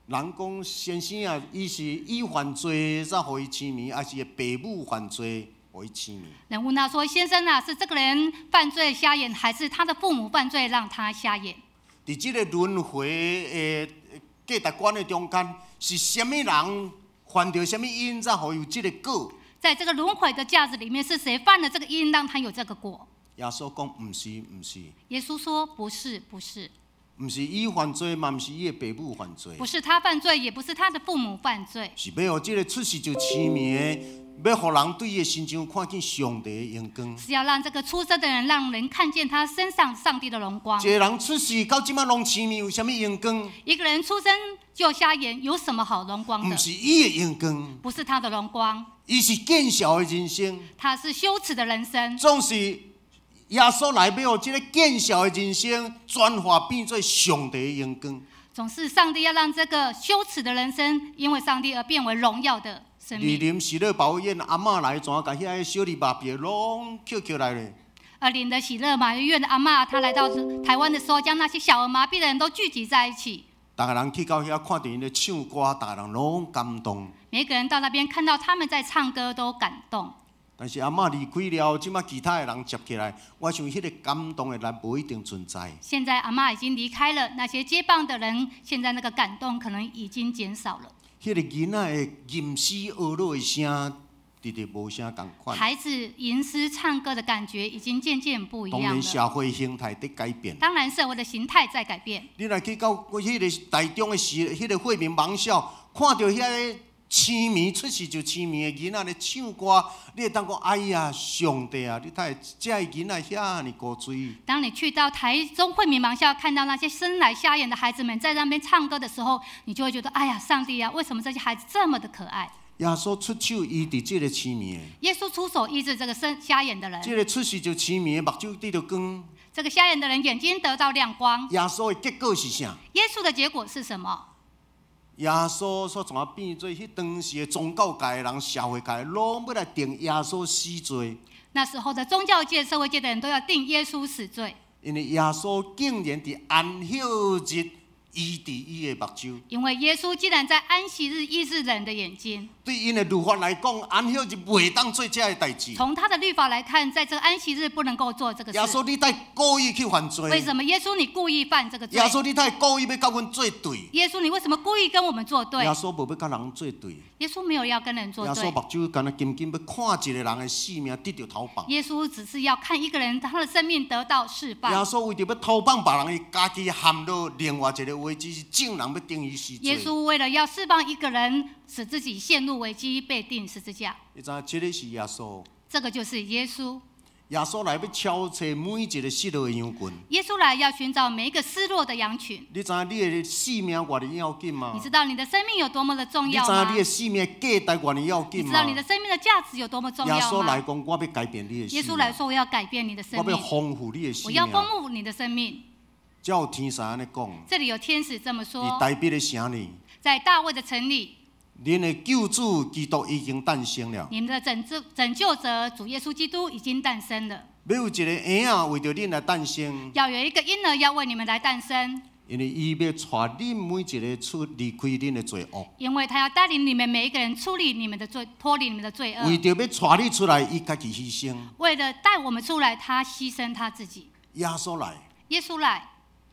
Speaker 2: 人講先生啊，伊是伊犯罪才予伊痴明，抑是伊爸母犯罪予伊痴明？
Speaker 9: 人問他說：“先生啊，是這個人犯罪瞎眼，還是他的父母犯罪讓他瞎眼？”
Speaker 2: 佇這个輪迴的價值觀的中間，是啥物人犯著啥物因，才予伊有這个果？
Speaker 9: 在這個輪迴的價值裡面，是誰犯了這個因，讓他有這個果？
Speaker 2: 耶穌講毋是，毋是。
Speaker 9: 耶穌說：不是，不是。
Speaker 2: 毋是伊犯罪，嘛毋是伊的爸母犯罪。
Speaker 9: 不是他犯罪，也不是他的父母犯罪。
Speaker 2: 是欲予這个出世就痴明的，欲予人對伊的身上看見上帝的榮光。
Speaker 9: 是要讓這個出生的人，讓人看見他身上上帝的榮光。
Speaker 2: 一個人出世到這擺攏痴明，有啥物榮光？
Speaker 9: 一個人出生就瞎眼，有什麼好榮光的？
Speaker 2: 毋是伊的榮光。
Speaker 9: 不是他的榮光。
Speaker 2: 伊是見笑的人生。
Speaker 9: 他是羞恥的人生。
Speaker 2: 總是耶穌來欲予這个見笑的人生轉化變做上帝的榮光。
Speaker 9: 總是上帝要讓這個羞恥的人生，因為上帝而變為榮耀的生命。
Speaker 2: 蒞林喜樂保育院阿嬤來，怎共遐个小兒麻痺攏抾起來咧？
Speaker 9: 蒞林的喜樂馬育院的阿嬤，她來到台灣的時候，將那些小兒麻痺的人都聚集在一起。
Speaker 2: 逐个人去到遐，看著𪜶咧唱歌，逐个人攏感動。
Speaker 9: 每個人到那邊看到他們在唱歌，都感動。
Speaker 2: 但是阿嬤離開了，這擺其他的人接起來，我想彼个感動的力無一定存在。
Speaker 9: 現在阿嬤已經離開了，那些接棒的人，現在那個感動可能已經減少了。
Speaker 2: 彼个囡仔的吟詩婀娜的聲，直直無啥仝款。
Speaker 9: 孩子吟詩唱歌的感覺已經漸漸不一樣了。
Speaker 2: 當然社會形態佇改變。
Speaker 9: 當然社會的形態在改變。
Speaker 2: 你若去到彼个台中的時，彼个惠民盲校，看著遐个痴明出世就痴明的囡仔咧唱歌，你會當講：哎呀，上帝啊！你睇會這个囡仔遐爾古錐。
Speaker 9: 當你去到台中惠民盲校，看到那些生來瞎眼的孩子們在那邊唱歌的時候，你就會覺得：哎呀，上帝啊，為什麼這些孩子這麼的可愛？
Speaker 2: 耶穌出手醫治這个痴明的。
Speaker 9: 耶穌出手醫治這個生瞎眼的人。
Speaker 2: 這个出世就痴明的，目睭得著光。
Speaker 9: 這個瞎眼的人眼睛得到亮光。
Speaker 2: 耶穌的結果是啥？
Speaker 9: 耶穌的結果是什麼？
Speaker 2: 耶穌煞怎啊變做彼當時的宗教界的人、社會界攏欲來定耶穌死罪。
Speaker 9: 那時候的宗教界、社會界的人都要定耶穌死罪。
Speaker 2: 因為耶穌竟然佇安息日醫治伊的目睭。
Speaker 9: 因為耶穌竟然在安息日醫治人的眼睛。
Speaker 2: 對𪜶的律法來講，安息日袂當做這个代誌。
Speaker 9: 從他的律法來看，在這個安息日不能夠做這個事。
Speaker 2: 耶穌，你會故意去犯罪？
Speaker 9: 為什麼耶穌你故意犯這個罪？
Speaker 2: 耶穌，你會故意欲佮阮作對？
Speaker 9: 耶穌，你為什麼故意跟我們作對？
Speaker 2: 耶穌無欲佮人作對。
Speaker 9: 耶穌沒有要跟人作對。
Speaker 2: 耶穌目睭干焦緊緊欲看一個人的性命得著投放。
Speaker 9: 耶穌只是要看一個人他的生命得到釋放。
Speaker 2: 耶穌為著欲投放別人，伊家己陷入另外一個危機，是眾人欲定伊死罪。
Speaker 9: 耶穌為了要釋放一個人，使自己陷入危機，被釘十字架。
Speaker 2: 你知影這个是耶穌。
Speaker 9: 這個就是耶穌。
Speaker 2: 耶穌來欲敲揣每一个失落的羊群。
Speaker 9: 耶穌來要尋找每一個失落的羊群。
Speaker 2: 你知影你的性命偌爾要緊嗎？
Speaker 9: 你知道你的生命有多麼的重要
Speaker 2: 嗎？你知影你的性命價值偌爾要緊嗎？
Speaker 9: 你知道你的生命的價值有多麼重要嗎？
Speaker 2: 耶穌來講，我欲改變你的生命。
Speaker 9: 耶穌來說，我要改變你的生命。
Speaker 2: 我欲豐富你的生命。
Speaker 9: 我要豐富你的生命。
Speaker 2: 這有天使按呢講。
Speaker 9: 這裡有天使這麼說。
Speaker 2: 佇大衛的城裡。
Speaker 9: 在大衛的城裡。
Speaker 2: 恁的救主基督已經誕生了。
Speaker 9: 你們的拯救者主耶穌基督已經誕生了。
Speaker 2: 欲有一个嬰仔為著恁來誕生。
Speaker 9: 要有一個嬰兒要為你們來誕生。
Speaker 2: 因為伊欲帶恁每一个出離開恁的罪惡。
Speaker 9: 因為他要帶領你們每一個人出離你們的罪，脫離你們的罪惡。
Speaker 2: 為著欲帶你出來，伊家己犧牲。
Speaker 9: 為了帶我們出來，他犧牲他自己。
Speaker 2: 耶穌來。
Speaker 9: 耶穌來。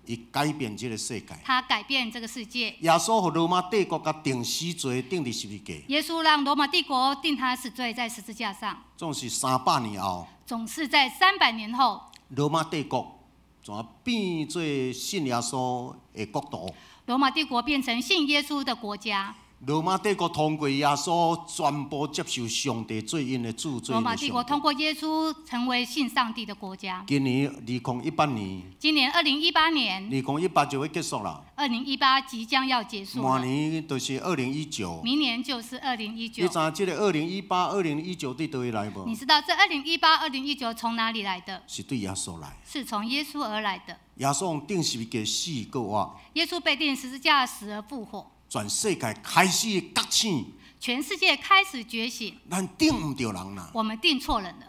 Speaker 2: 伊改變這个世界。
Speaker 9: 他改變這個世界。
Speaker 2: 耶穌予羅馬帝國共釘死罪，釘佇十字架。
Speaker 9: 耶穌讓羅馬帝國釘他死罪在十字架上。
Speaker 2: 總是300年後。
Speaker 9: 總是在300年後。
Speaker 2: 羅馬帝國怎變做信耶穌的國度？
Speaker 9: 羅馬帝國變成信耶穌的國家。
Speaker 2: 羅馬帝國通過耶穌全部接受上帝做𪜶的主，
Speaker 9: 羅馬帝國通過耶穌成為信上帝的國家。
Speaker 2: 今年2018年。
Speaker 9: 今年2018年。
Speaker 2: 2018就欲結束啦。
Speaker 9: 2018即將要結束。
Speaker 2: 明年就是2019。
Speaker 9: 明年就是2019。
Speaker 2: 你知影這个2018、2019佇佗位來無？
Speaker 9: 你知道這2018、2019從哪裡來的？
Speaker 2: 是對耶穌來。
Speaker 9: 是從耶穌而來的。
Speaker 2: 耶穌釘十字架死閣活。
Speaker 9: 耶穌被釘十字架死而復活。
Speaker 2: 全世界開始覺醒，
Speaker 9: 全世界開始覺醒。
Speaker 2: 咱釘毋著人啦。
Speaker 9: 我們釘錯人了。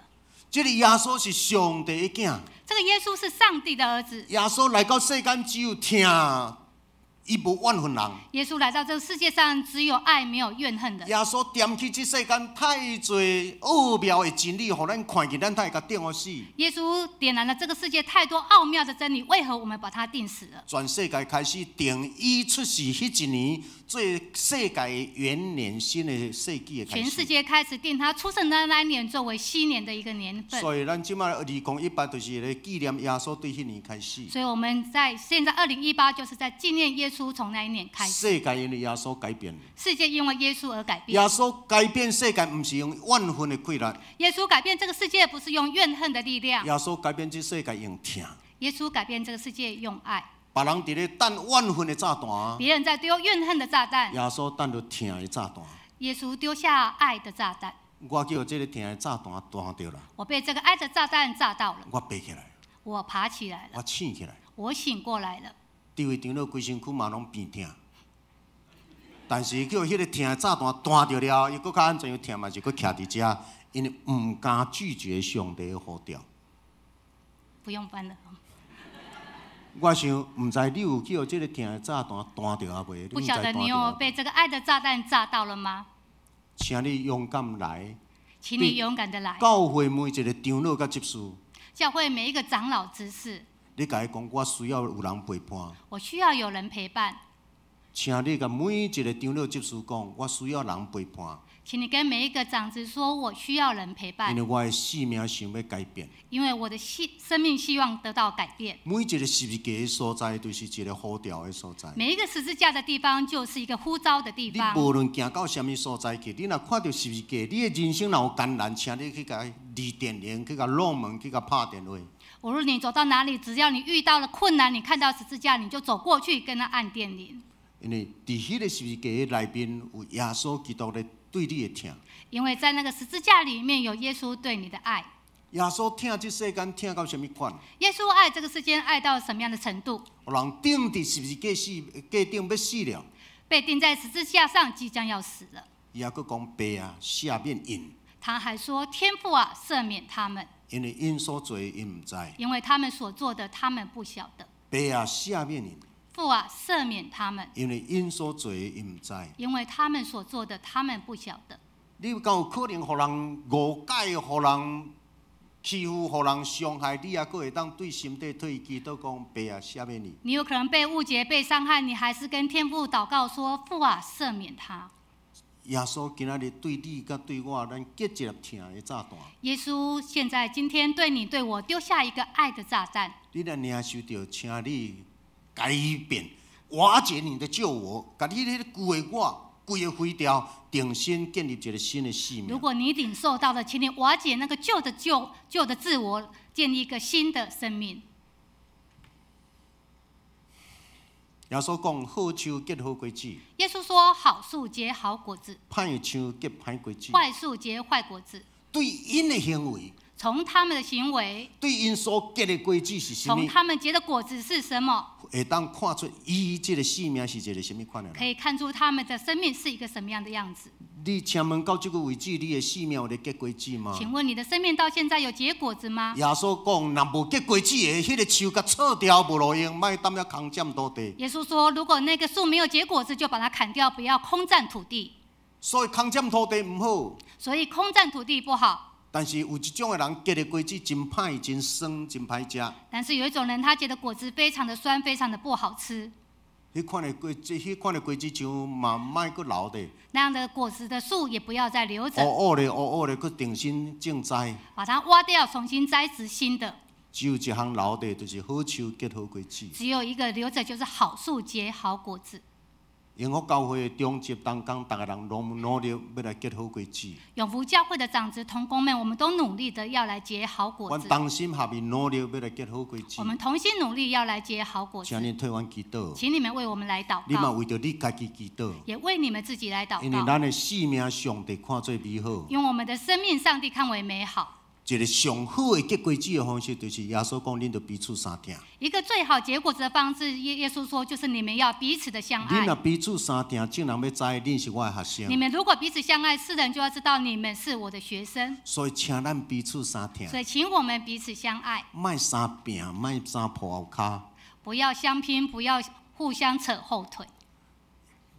Speaker 2: 這个耶穌是上帝的囝。
Speaker 9: 這個耶穌是上帝的兒子。
Speaker 2: 耶穌來到世間只有疼，伊無怨恨人。
Speaker 9: 耶穌來到這個世界上，只有愛，沒有怨恨的。
Speaker 2: 耶穌點起這世間太濟奧妙的真理，予咱看見，咱才會共釘予死。
Speaker 9: 耶穌點燃了這個世界太多奧妙的真理，為何我們把它釘死了？
Speaker 2: 全世界開始定伊出世彼一年做世界元年新的世紀的開始。
Speaker 9: 全世界開始定他出生的那一年作為新年的一個年份。
Speaker 2: 所以咱這擺2018就是咧紀念耶穌對彼年開始。
Speaker 9: 所以我們在現在2018就是在紀念耶穌從那一年開始。
Speaker 2: 世界因為耶穌改變。
Speaker 9: 世界因為耶穌而改變。
Speaker 2: 耶穌改變世界，毋是用怨恨的氣力。
Speaker 9: 耶穌改變這個世界，不是用怨恨的力量。
Speaker 2: 耶穌改變這世界用疼。
Speaker 9: 耶穌改變這個世界用愛。
Speaker 2: 別人佇咧擲怨恨的炸彈。
Speaker 9: 別人在丟怨恨的炸彈。
Speaker 2: 耶穌擲著疼的炸彈。
Speaker 9: 耶穌丟下愛的炸彈。
Speaker 2: 我叫這个疼的炸彈彈著啦。
Speaker 9: 我被這個愛的炸彈炸到了。
Speaker 2: 我爬起來。
Speaker 9: 我爬起來了。
Speaker 2: 我醒起來。
Speaker 9: 我醒過來了。
Speaker 2: 諸位長老規身軀嘛攏變疼，但是叫彼个疼的炸彈彈著了，伊閣較按怎樣疼嘛，是閣徛佇遮，因為毋敢拒絕上帝的呼召。
Speaker 9: 不用翻了。
Speaker 2: 我想，毋知你有去予這个疼的炸彈彈著啊未？
Speaker 9: 不曉得你有被這個愛的炸彈炸到了嗎？
Speaker 2: 請你勇敢來。
Speaker 9: 請你勇敢的來。
Speaker 2: 教會每一个長老佮執事。
Speaker 9: 教會每一個長老執事。
Speaker 2: 你共伊講，我需要有人陪伴。
Speaker 9: 我需要有人陪伴。
Speaker 2: 請你共每一个長老執事講，我需要人陪伴。
Speaker 9: 請你跟每一個長執說，我需要人陪伴。
Speaker 2: 因為我的生命想欲改變。
Speaker 9: 因為我的生命希望得到改變。
Speaker 2: 每一个十字架的所在，就是一个呼召的所在。
Speaker 9: 每一個十字架的地方，就是一個呼召的地方。
Speaker 2: 你無論行到啥物所在去，你若看著十字架，你的人生若有艱難，請你去共按電鈴，去共敲門，去共拍電話。
Speaker 9: 無論你走到哪裡，只要你遇到了困難，你看到十字架，你就走過去跟他按電鈴。
Speaker 2: 因為佇彼个十字架的內面有耶穌基督咧對你的疼。
Speaker 9: 因為在那個十字架裡面有耶穌對你的愛。
Speaker 2: 耶穌疼這世間疼到啥物款？
Speaker 9: 耶穌愛這個世間愛到什麼樣的程度？
Speaker 2: 予人釘佇十字架死，架頂欲死了。
Speaker 9: 被釘在十字架上，即將要死了。
Speaker 2: 伊猶閣講爸啊，赦免𪜶。
Speaker 9: 他還說：天父啊，赦免他們。
Speaker 2: 因為𪜶所做的，𪜶毋知。
Speaker 9: 因為他們所做的，他們不曉得。
Speaker 2: 爸啊，赦免𪜶。
Speaker 9: 父啊，赦免他們。
Speaker 2: 因為𪜶所做的，𪜶毋知。
Speaker 9: 因為他們所做的，他們不曉得。
Speaker 2: 你敢有可能予人誤解，予人欺負，予人傷害，你猶閣會當對心底替伊祈禱講爸啊，赦免伊。
Speaker 9: 你有可能被誤解、被傷害，你還是跟天父禱告說：父啊，赦免他。
Speaker 2: 耶穌今仔日對你佮對我，咱結一粒疼的炸彈。
Speaker 9: 耶穌現在今天對你對我丟下一個愛的炸彈。
Speaker 2: 你若領受著，請你改變，瓦解你的舊我，共你彼个舊的我。規个毀掉，重新建立一個新的生命。
Speaker 9: 如果你領受到了，請你瓦解那個舊的自我，建立一個新的生命。
Speaker 2: 耶穌講：好樹結好果子。
Speaker 9: 耶穌說：好樹結好果子，
Speaker 2: 歹樹結歹果子。
Speaker 9: 壞樹結壞果子。
Speaker 2: 對𪜶的行為，
Speaker 9: 從他們的行為，
Speaker 2: 對𪜶所結的果子是啥物？
Speaker 9: 從他們結的果子是什麼？
Speaker 2: 會當看出伊這個生命是一個啥物款的人。
Speaker 9: 可以看出他們的生命是一個什麼樣的樣子。
Speaker 2: 你請問到這個位置，你的生命有咧結果子嗎？
Speaker 9: 請問你的生命到現在有結果子嗎？
Speaker 2: 耶穌講，若無結果子的，彼個樹共鑿掉，無路用，莫踮遐空佔土地。
Speaker 9: 耶穌說，如果那個樹沒有結果子，就把它砍掉，不要空佔土地。
Speaker 2: 所以空佔土地毋好。
Speaker 9: 所以空佔土地不好。
Speaker 2: 但是有一種的人結的果子真歹、真酸、真歹食。
Speaker 9: 但是有一種人，他結的果子非常的酸，非常的不好吃。
Speaker 2: 彼款的果子，彼款的果子樹嘛，莫閣留著。
Speaker 9: 那樣的果子的樹也不要再留著。
Speaker 2: 烏烏咧，烏烏咧，閣重新種栽。
Speaker 9: 把它挖掉，重新栽植新的。
Speaker 2: 只有一項留著，就是好樹結好果子。
Speaker 9: 只有一個留著，就是好樹結好果子。
Speaker 2: 永福教會的長執同工，逐个人攏努力欲來結好果子。
Speaker 9: 永福教會的長執同工們，我們都努力的要來結好果子。
Speaker 2: 阮同心合意努力欲來結好果子。
Speaker 9: 我們同心努力要來結好果子。
Speaker 2: 請恁替阮祈禱。
Speaker 9: 請你們為我們來禱告。
Speaker 2: 你嘛為著你家己祈禱。
Speaker 9: 也為你們自己來禱告。
Speaker 2: 因為咱的生命，上帝看做美好。
Speaker 9: 因為我們的生命，上帝看為美好。
Speaker 2: 一個上好的結果子的方式，就是耶穌講，恁著彼此相疼。
Speaker 9: 一個最好結果子的方式，耶穌說，就是你們要彼此的相愛。
Speaker 2: 恁若彼此相疼，眾人欲知恁是我的學生。
Speaker 9: 你們如果彼此相愛，世人就要知道你們是我的學生。
Speaker 2: 所以，請咱彼此相疼。
Speaker 9: 所以，請我們彼此相愛。
Speaker 2: 莫相拚，莫相抱後跤。
Speaker 9: 不要相拼，不要互相扯後腿。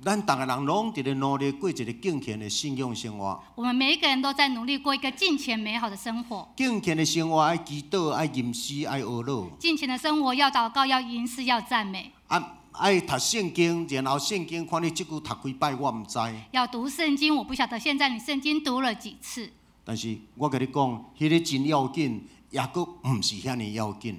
Speaker 2: 咱逐个人攏佇咧努力過一個敬虔的信仰生活。
Speaker 9: 我們每一個人都在努力過一個敬虔美好的生活。
Speaker 2: 敬虔的生活愛祈禱、愛吟詩、愛呵咾。
Speaker 9: 敬虔的生活要禱告、要吟詩、要讚美。
Speaker 2: 啊，愛讀聖經，然後聖經看你這久讀幾擺，我毋知。
Speaker 9: 要讀聖經，我不曉得現在你聖經讀了幾次。
Speaker 2: 但是我共你講，彼個真要緊，抑閣毋是遐爾要緊。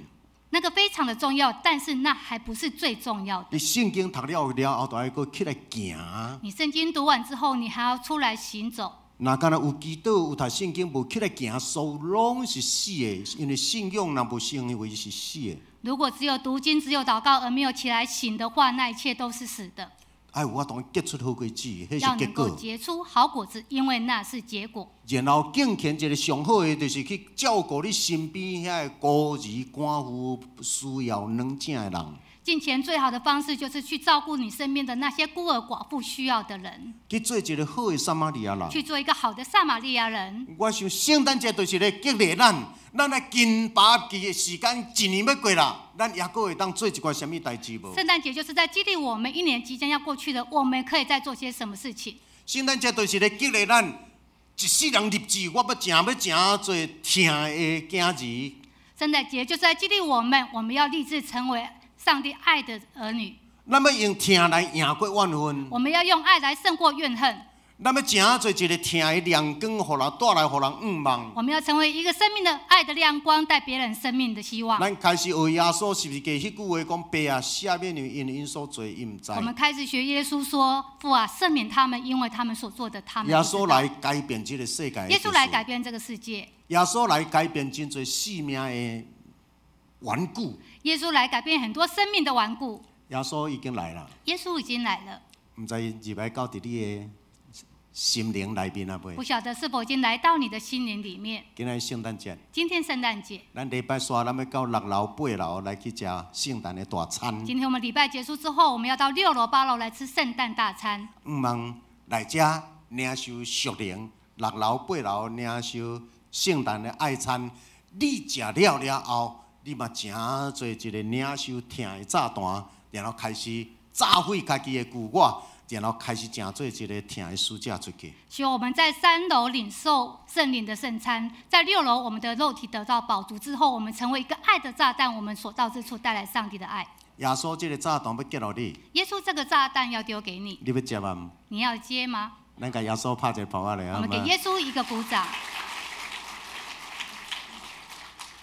Speaker 9: 那個非常的重要，但是那還不是最重要的。
Speaker 2: 你聖經讀了了後，就愛閣起來行。
Speaker 9: 你聖經讀完之後，你還要出來行走。
Speaker 2: 若干焦有祈禱、有讀聖經，無起來行，所有攏是死的，因為信仰若無行為是死的。
Speaker 9: 如果只有讀經、只有禱告，而沒有起來行的話，那一切都是死的。
Speaker 2: 愛有法度結出好果子，彼是
Speaker 9: 要能
Speaker 2: 結果。
Speaker 9: 夠結出好果子，因為那是結果。
Speaker 2: 然後敬虔一個上好的，就是去照顧你身邊遐个孤兒寡婦需要軟食的人。
Speaker 9: 敬虔最好的方式，就是去照顧你身邊的那些孤兒寡婦需要的人。
Speaker 2: 去做一個好的撒瑪利亞人。
Speaker 9: 去做一個好的撒瑪利亞人。
Speaker 2: 我想聖誕節就是咧激勵咱，咱來緊把握的時間，一年欲過啦，咱猶閣會當做一寡啥物代誌無？
Speaker 9: 聖誕節就是在激勵我們，一年即將要過去的，我們可以再做些什麼事情？
Speaker 2: 聖誕節就是咧激勵咱，一世人立志，我欲成做疼的囝兒。
Speaker 9: 聖誕節就是在激勵我們，我們要立志成為上帝愛的兒女。
Speaker 2: 咱欲用疼來贏過怨恨。
Speaker 9: 我們要用愛來勝過怨恨。
Speaker 2: 咱欲成做一個疼的亮光，予人帶來予人向望。
Speaker 9: 我們要成為一個生命的愛的亮光，帶別人生命的希望。
Speaker 2: 咱開始學耶穌十字架彼句話講：爸啊，赦免𪜶，因為𪜶所做，𪜶毋知。
Speaker 9: 我們開始學耶穌說：父啊，赦免他們，因為他們所做的，他們
Speaker 2: 耶穌來改變這個世界。
Speaker 9: 耶穌來改變這個世界。
Speaker 2: 耶穌來改變真濟生命的頑固。
Speaker 9: 耶穌來改變很多生命的頑固。
Speaker 2: 耶穌已經來了。
Speaker 9: 耶穌已經來了。
Speaker 2: 毋知入來到佇你的心靈內面啊未？
Speaker 9: 不曉得是否已經來到你的心靈裡面。
Speaker 2: 今仔聖誕節。
Speaker 9: 今天聖誕節。
Speaker 2: 咱禮拜煞，咱欲到六樓、八樓來去食聖誕的大餐。
Speaker 9: 今天我們禮拜結束之後，我們要到六樓、八樓來吃聖誕大餐。
Speaker 2: 向望來遮領受屬靈，六樓、八樓領受聖誕的愛餐。你食了了後，你嘛成做一個領受疼的炸彈，然後開始炸毀家己的舊我。然後開始成做一個疼的使者出去。
Speaker 9: 希望我們在三樓領受聖靈的聖餐，在六樓我們的肉體得到飽足之後，我們成為一個愛的炸彈，我們所到之處帶來上帝的愛。
Speaker 2: 耶穌這個炸彈欲寄予你。
Speaker 9: 耶穌這個炸彈要丟給你。
Speaker 2: 你欲接嗎？
Speaker 9: 你要接嗎？
Speaker 2: 咱共耶穌拍一個拍仔咧，
Speaker 9: 我們給耶穌一個鼓掌。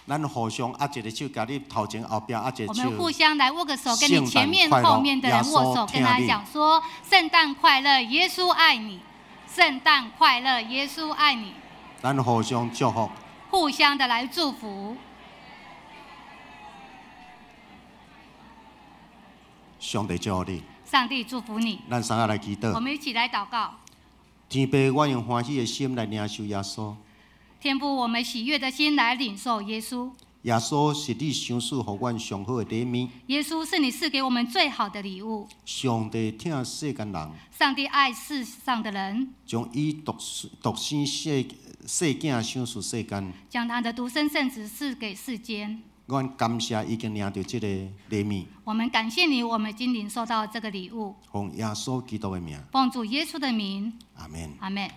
Speaker 2: 咱互相握一个手，共你頭前後壁握一
Speaker 9: 我
Speaker 2: 個手。
Speaker 9: 們互相來握個手，跟你前面
Speaker 2: 聖誕快樂，
Speaker 9: 後面的人握手，跟他
Speaker 2: 耶穌
Speaker 9: 講說：聖誕快樂，耶穌愛你！聖誕快樂，耶穌愛你！
Speaker 2: 咱互相祝福。
Speaker 9: 互相的來祝福。
Speaker 2: 上帝祝福你。
Speaker 9: 上帝祝福你。
Speaker 2: 咱三個來祈禱。
Speaker 9: 我們一起來禱告。
Speaker 2: 天父，我用歡喜的心來領受耶穌。
Speaker 9: 天父，我們喜悅的心來領受耶穌。
Speaker 2: 耶穌是你賞賜予阮上好的禮物。
Speaker 9: 耶穌是你賜給我們最好的禮物。
Speaker 2: 上帝疼世間人，
Speaker 9: 上帝愛世上的人，
Speaker 2: 將伊獨獨生細細囝賞賜世間。
Speaker 9: 將他的獨生聖子賜給世間。
Speaker 2: 阮感謝已經領著這個禮物，
Speaker 9: 我們感謝你，我們已經領受到這個禮物。
Speaker 2: 奉耶穌基督的名，
Speaker 9: 奉主耶穌的名，
Speaker 2: 阿們。
Speaker 9: 阿們。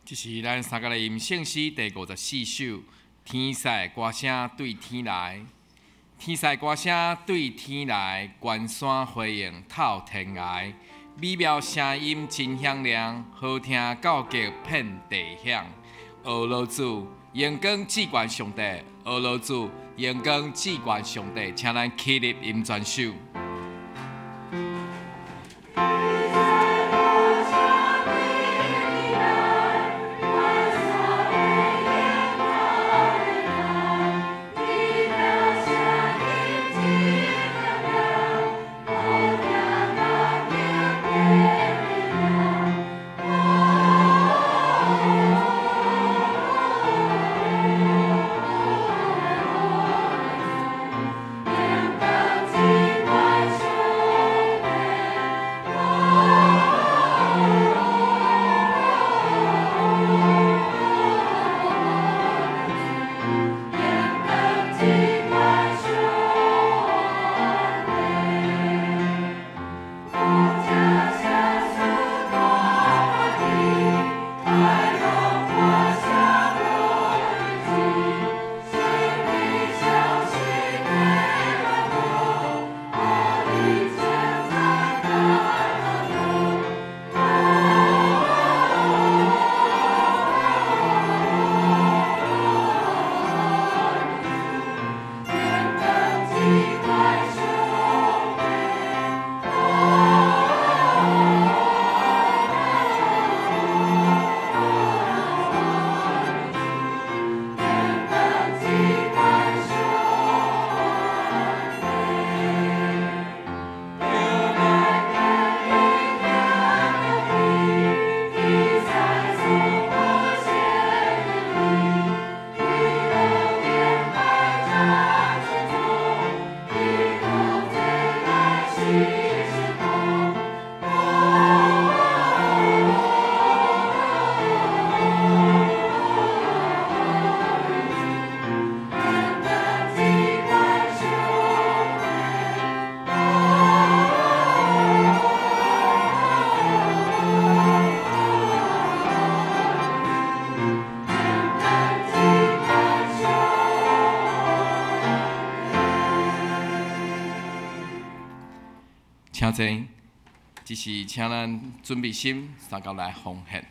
Speaker 3: 這是咱三個來吟聖詩第54首《天使歌聲對天來》。天使歌聲對天來，關山回應透天涯。美妙聲音真響亮，好聽到極遍地響。呵咾主，榮光至懸上帝，呵咾主，榮光至懸上帝，請咱起立吟全首。請坐，這是請咱準備心，三甲來奉獻。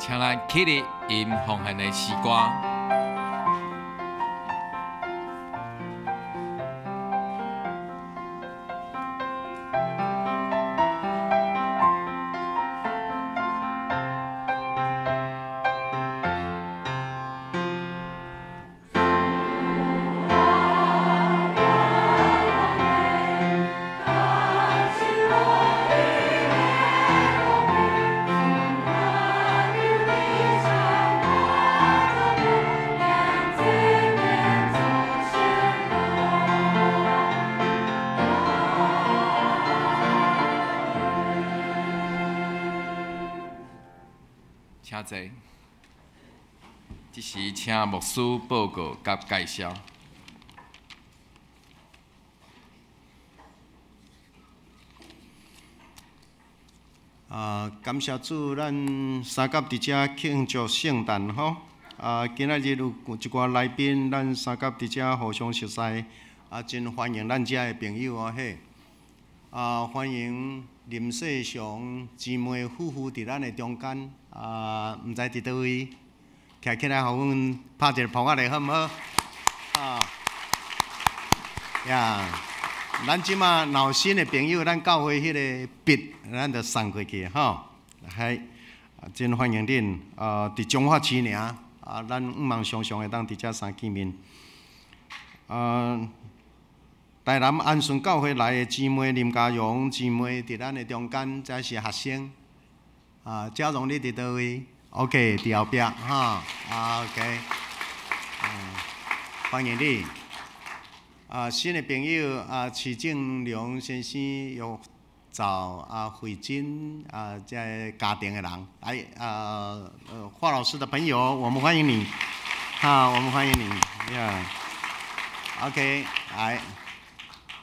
Speaker 3: 請咱起立吟奉獻的詩歌。請坐。這時請牧師報告佮介紹。
Speaker 2: 啊，感謝主，咱三甲佇遮慶祝聖誕吼。啊，今仔日有一寡來賓，咱三甲佇遮互相熟似，啊，真歡迎咱遮的朋友哦嘿。啊，歡迎林世雄姊妹夫婦佇咱的中間，啊，毋知佇佗位，徛起來，予阮拍一个噗仔咧，好毋好？啊，呀，咱這馬若有新的朋友，咱教會彼个筆，咱就送過去吼。係，真歡迎恁。啊，佇彰化市爾，啊，咱向望常常會當佇遮相見面。啊，台南安順教會來的姊妹林家榮姊妹，佇咱的中間，這是學生。啊，嘉榮你佇佗位？OK，佇後壁哈。啊，OK，歡迎你。啊，新的朋友啊，徐正良先生又找啊慧珍啊，這个家庭的人來啊，華老師的朋友，我們歡迎你。好，我們歡迎你。呀，OK，來。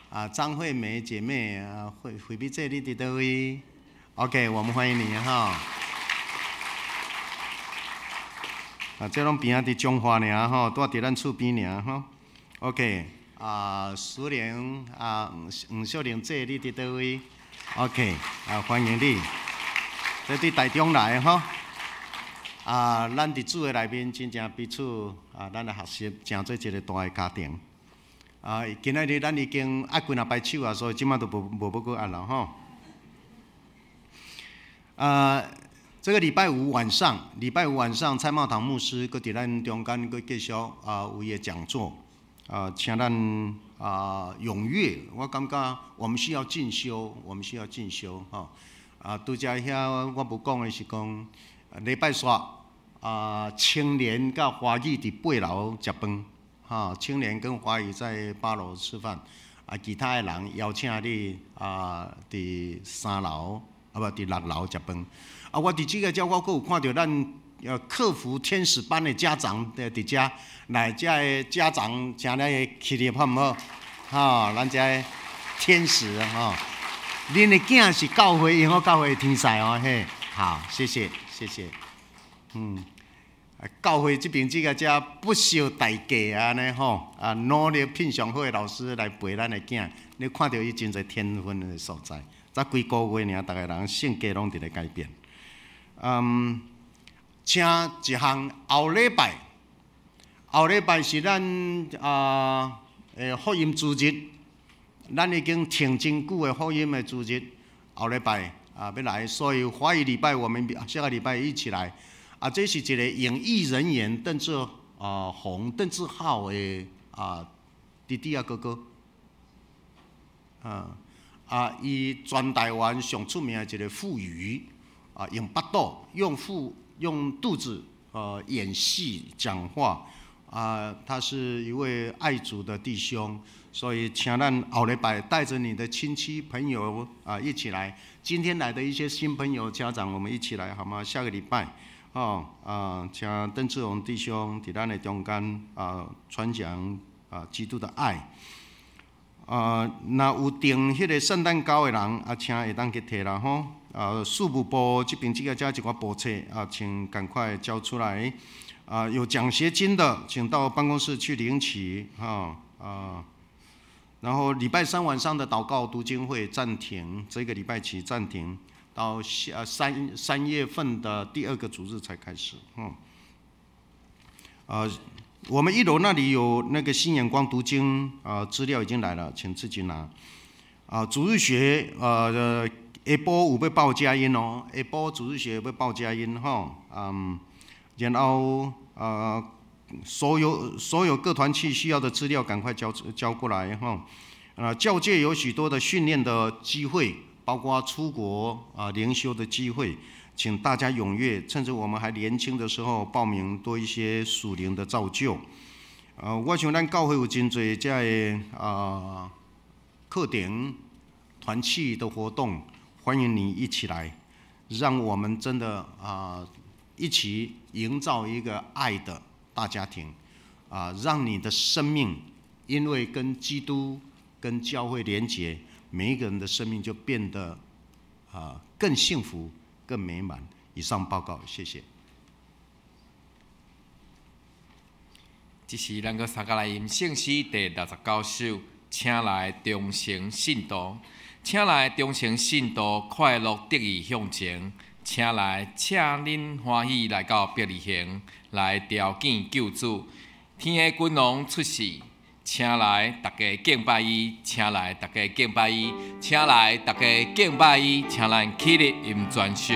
Speaker 2: 啊，張惠美姐妹啊，惠惠美姐，你佇佗位？OK，我們歡迎你哈。啊，這攏邊仔佇彰化爾吼，住佇咱厝邊爾吼。OK，啊，淑玲啊，黃秀玲姐，你佇佗位？OK，啊，歡迎你。這對台中來吼。啊，咱佇主的內面真正彼此啊，咱來學習，成做一個大的家庭。啊，今仔日咱已經按幾若擺手啊，所以這馬都無欲閣按了吼。啊，這個禮拜五晚上，禮拜五晚上蔡茂堂牧師閣佇咱中間閣繼續啊有伊的講座，啊，請咱啊踴躍。我感覺我們需要進修，我們需要進修吼。啊，拄才遐我無講的是講，禮拜四啊，青年佮華語佇八樓食飯。哈，青年跟華語在八樓吃飯，啊，其他的人邀請你啊，佇三樓啊無佇六樓食飯。啊，我佇這个遮我閣有看著咱克服天使班的家長佇遮來，遮的家長請來起立好毋好？哈，咱遮的天使吼，恁的囝是教會用好教會的天使哦嘿，好，謝謝，謝謝，嗯。教會這邊這个遮不惜代價按呢吼，啊，努力聘上好的老師來陪咱的囝，你看著伊真濟天分的所在。才幾個月爾，逐个人性格攏佇咧改變。嗯，請一項後禮拜，後禮拜是咱啊福音主日，咱已經停真久的福音的主日，後禮拜啊欲來，所以華語禮拜我們下個禮拜一起來。啊，這是一個演藝人員鄧志啊宏、鄧志浩的啊弟弟啊哥哥，啊啊，伊全台灣上出名的一個腹語，啊，用腹肚、用腹、用肚子演戲講話，啊，他是一位愛主的弟兄，所以請咱後禮拜帶著你的親戚朋友啊一起來。今天來的一些新朋友家長，我們一起來好嗎？下個禮拜。哦，啊，請鄧志榮弟兄佇咱的中間啊，傳講啊基督的愛。啊，若有訂彼個聖誕糕的人，啊，請會當去提啦吼。啊，事務部這邊這个遮一寡簿冊啊，請趕快交出來。啊，有獎學金的，請到辦公室去領取。哈啊，然後禮拜三晚上的禱告讀經會暫停，這個禮拜起暫停。到下三月份的第二个主日才开始。我們一樓那裡有那個新眼光讀經啊，資料已經來了，請自己拿。啊，主日學下晡有欲報佳音哦，下晡主日學欲報佳音吼，然後所有各團契需要的資料，趕快交過來哈。啊，教界有許多的訓練的機會，包括出國啊靈修的機會，請大家踴躍，趁着我們還年輕的時候報名多一些屬靈的造就。我想咱教會有真濟這个課程團契的活動，歡迎你一起來，讓我們真的一起營造一個愛的大家庭，讓你的生命因為跟基督、跟教會連結，每一個人的生命就變得更幸福、更美滿。以上報告，謝謝。
Speaker 3: 這是咱閣三個來吟聖詩第69首，請來忠誠信徒，請來忠誠信徒，快樂得意向前，請來，請恁歡喜來到伯利恆，來朝見救主，天的君王出世，請來大家敬拜伊，請來大家敬拜伊，請來大家敬拜伊，請咱起立吟全首。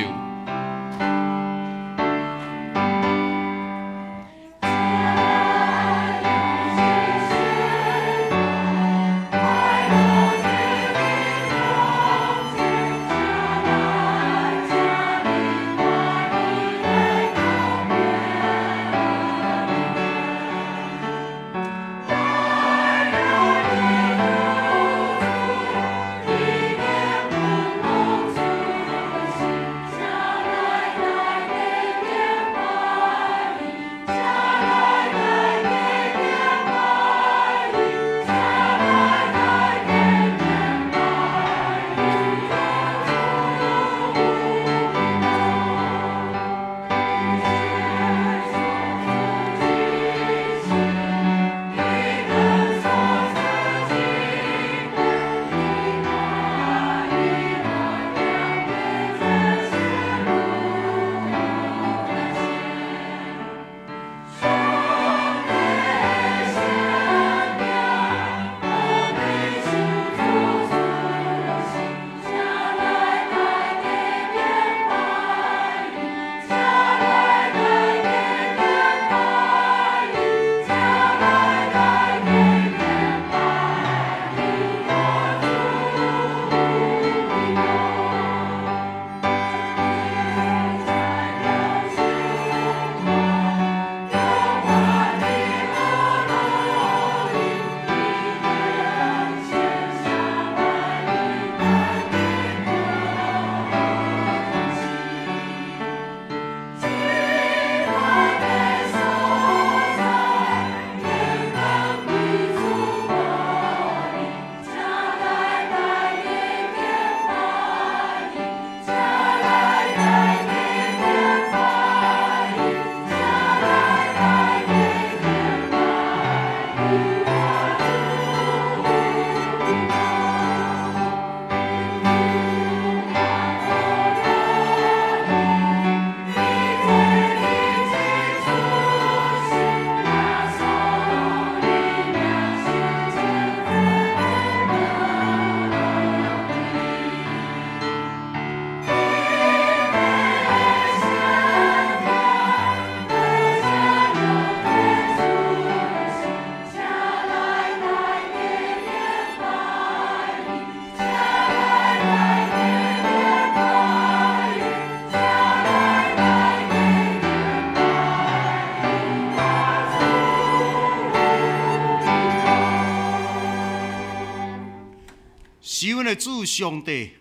Speaker 2: 是阮的主上帝，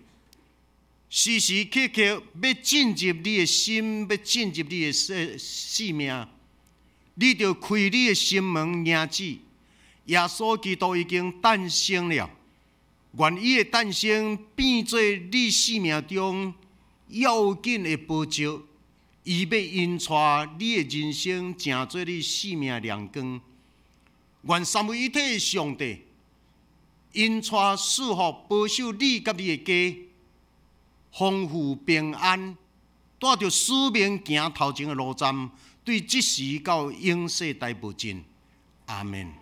Speaker 2: 時時刻刻欲進入你的心，欲進入你的生命，你著開你的心門迎接。耶穌基督已經誕生了，願伊的誕生變做你生命中要緊的寶石，伊欲引帶你的人生，成做你生命亮光。願三位一體的上帝引帶賜福保守你佮你的家，丰富平安，帶著使命行頭前的路站，對這時到永世代無盡。阿們。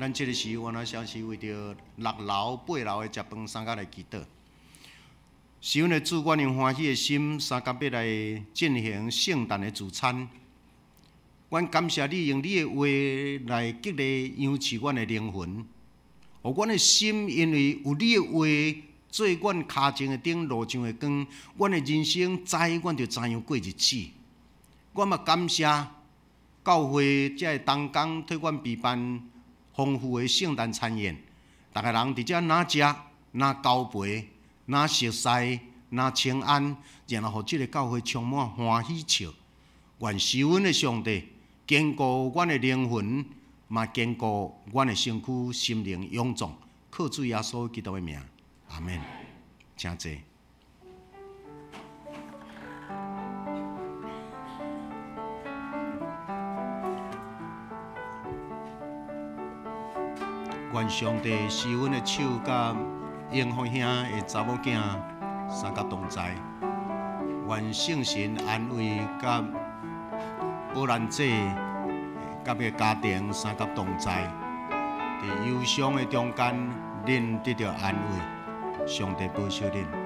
Speaker 2: 咱這个時，我若想是為著六樓、八樓的食飯三工來祈禱。是阮的主，阮用歡喜的心，三工欲來進行聖誕的聚餐。阮感謝你用你的話來激勵養飼阮的靈魂，予阮的心因為有你的話做阮跤前的燈、路上的光，阮的人生知阮就知影過日子。阮嘛感謝教會這个同工替阮備辦豐富的聖誕餐宴，逐个人佇遮若食、若交陪、若熟似、若請安，然後予這个教會充滿歡喜笑。願賜阮的上帝堅固阮的靈魂，嘛堅固阮的身軀、心靈勇壯。靠主耶穌基督的名，阿們。請坐。願上帝賜阮的手佮永福兄的查某囝三甲同在。願聖神安慰佮寶蘭姐佮伊家庭三甲同在。佇憂傷的中間，恁得著安慰。上帝保守恁。